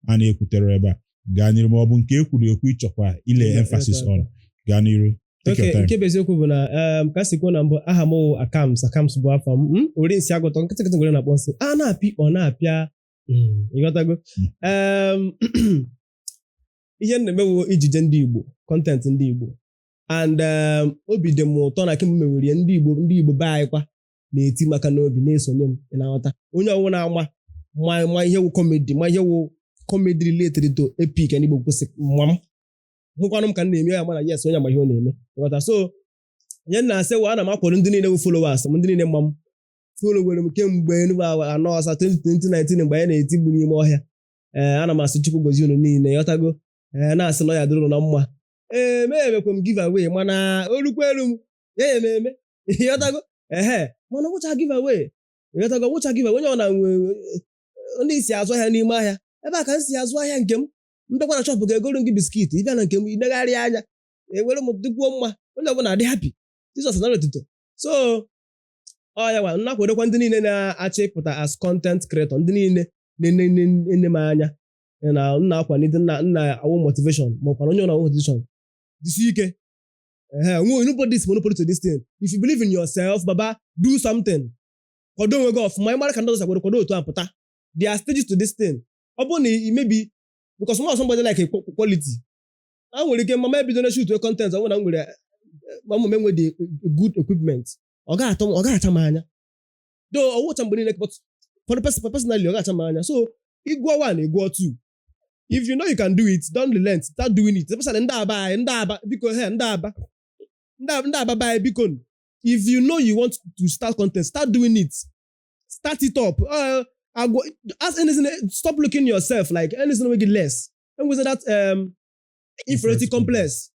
a na-ekwutere ebe a, gaa n'iru, ma ọ bụ nke ekwuru ekwu ịchọkwa ile emphasis on, gaa n'iru. Take your Okay, time. Nke bụ eziokwu bụ na ka si kwuo na mbụ, aha m wụ Akams. Akams bụ afọ m. Ori nsị agụtọ nkịtị nkịtị nwere na-akpọ nsị a na-apị, ọ na-apịa. Ịghọtago? Ihe m na-eme bụ ijije ndị Igbo, content ndị Igbo, and obi dị m ụtọ na kemgbe m mewere ya, ndị Igbo, ndị Igbo be anyị kwa na-eti maka n'obi na-esonye m. Ị na-aghọta? Onye ọbụla ama ma ihe wụ comedy, ma ihe wụ comedy related to epic and Igbo kwesị nwa m hụkwanụ m ka m na-eme ya, mana yes, onye ama ihe ọ na-eme, ịghọta? So ihe m na-asị wụ, ana m akwado ndị niile wụ followers m, ndị niile ma m followere m kemgbe Enugu anọ ọsa 2019, mgbe anyị na-eti mgbu n'ime ọhịa. Ee, ana m asị Chukwu gozie unu niile, ịghọtago? Ee, na-asị na ọ ya dịrị unu na mma. Ee, meghebekwe m give away, mana olukwa elu m ya ya eme eme, ịghọtago? Ehe, mana gwụcha give away, ịghọtago? Gwụcha give away, onye ọ na nwe ndị si azụ ahịa n'ime ahịa ebe a ka m si azụ ahịa nke m, mbịakwa na shop ga-egoro gị biscuit, ịbịa na nke m inegharị anya ewere m dịkwuo mma, onye ọbụla adị happy. Jizọs nara otuto. So ọ ya nwa nakwadokwa ndị niile na-achọ ịpụta as content creator, ndị niile na-ene m anya na nna akwalite, nna awụ motivation, ma ọkwa onye ọ na-awụ motivation, jisi ike. Ehe, nwe nobody is monopoly to this thing. If you believe in yourself, baba, do something, kwado onwe gị ọfụma. Ị mara ka ndị ọzọ si akwado, kwado otu a pụta. There are stages to this thing. Ọ bụrụ na ị maybe because more somebody like a quality a nwere ike mama ebido na shoot content, ọ bụrụ na m nwere ma m enwe the good equipment, ọ ga-atọ m, ọ ga-acha m anya though, ọwụcha mgbe niile, but for the person, personally, ọ ga-acha m anya. So ịgụọ one, ịgụọ two. If you know you can do it, don't relent, start doing it, especially ndị Aba anyị, ndị Aba, biko. He, ndị Aba, ndị Aba be anyị, biko. If you know you want to start content, start doing it, start it up. Agwa, ask anything, stop looking yourself like anything wey get less enwezi that inferiority complex.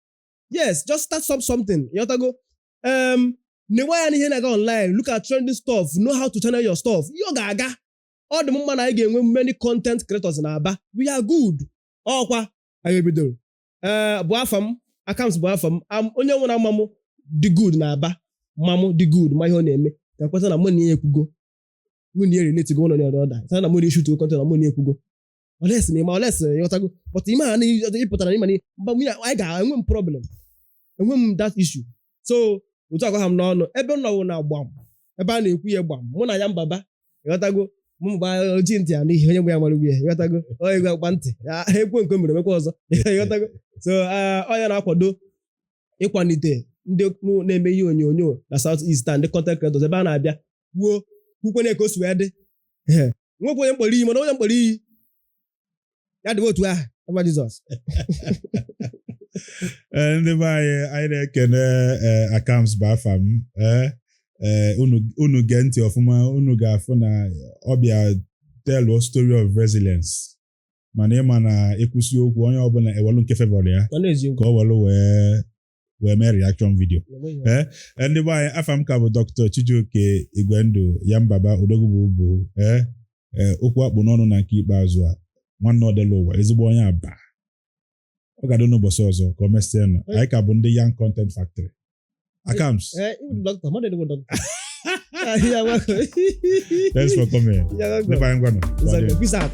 Yes, just start something, ịghọtago? Na-enwe ya n'ihe na-aga online, look at trending stuff, know how to channel your stuff, ihe ọ ga-aga. Ọ dị m mma na anyị ga-enwe many content creators na Aba. We are good. Ọkwa anyị ebidoro. Ee, bụ afa m Akams, bụ afa m. Onye nwere ama m dị good na Aba, ma m dị good, ma ihe ọ na-eme, ga-ekweta na mụ na ya ekwugo, mụ na ya relate go one on the other, sị na mụ na shoot content, na mụ na ya ekwugo oles ma ịma oles, ịghọtago? But ime ha na ịpụtara ịma na mba mụ na anyị ga-enwe m problem, enwe m that issue. So otu agwa ha m n'ọnụ ebe m nọwụ na gbam, ebe a na-ekwu ya gbam, mụ na ya mbaba, ịghọtago? Mụ mgbe oji ntị anụ ihe onye mgbe ya mara ugwu ya, ịghọtago? Ọ ego akpa ntị ya ekwe nke o mere emekwa ọzọ, ịghọtago? So ọ ya na-akwado ịkwalite ndị na-eme ihe onyonyo na South East and ndị content creators ebe a na-abịa kwuo kwukwene ka o si wee dị. Ehe, nwekwa onye mkpọrọ iyi, mana onye mkpọrọ iyi ya dịwa otu ahụ ebe Jizọs. Ee, ndị be anyị, anyị na-ekene. Ee, Akams bụ afa m. Ee. Ee, unu gee ntị ọfụma, unu ga-afụ na ọ bịa tell story of resilience, mana ịma na ekwusi okwu, onye ọbụla ewelu nke favour ya Ọ na-eziokwu. ka ọ welu wee mee reaction video. Ee, ndị be anyị, afa m ka bụ Dr. Chijioke Igwendụ ya mbaba odogwu bụ ee okwu akpụ n'ọnụ. Na nke ikpeazụ a, nwanne ọdịla ụwa, ezigbo onye aba, ọ ga-adị n'ụbọchị ọzọ. Ka o mesịa nụ, anyị ka bụ ndị Young Content Factory Akams. Eh, ịbụ dọkịta, mmadụ ịbụ dọkịta. Ya, welcome. Thanks for coming. Ya, welcome. Ndị be anyị, ngwanụ. It's okay. Peace out.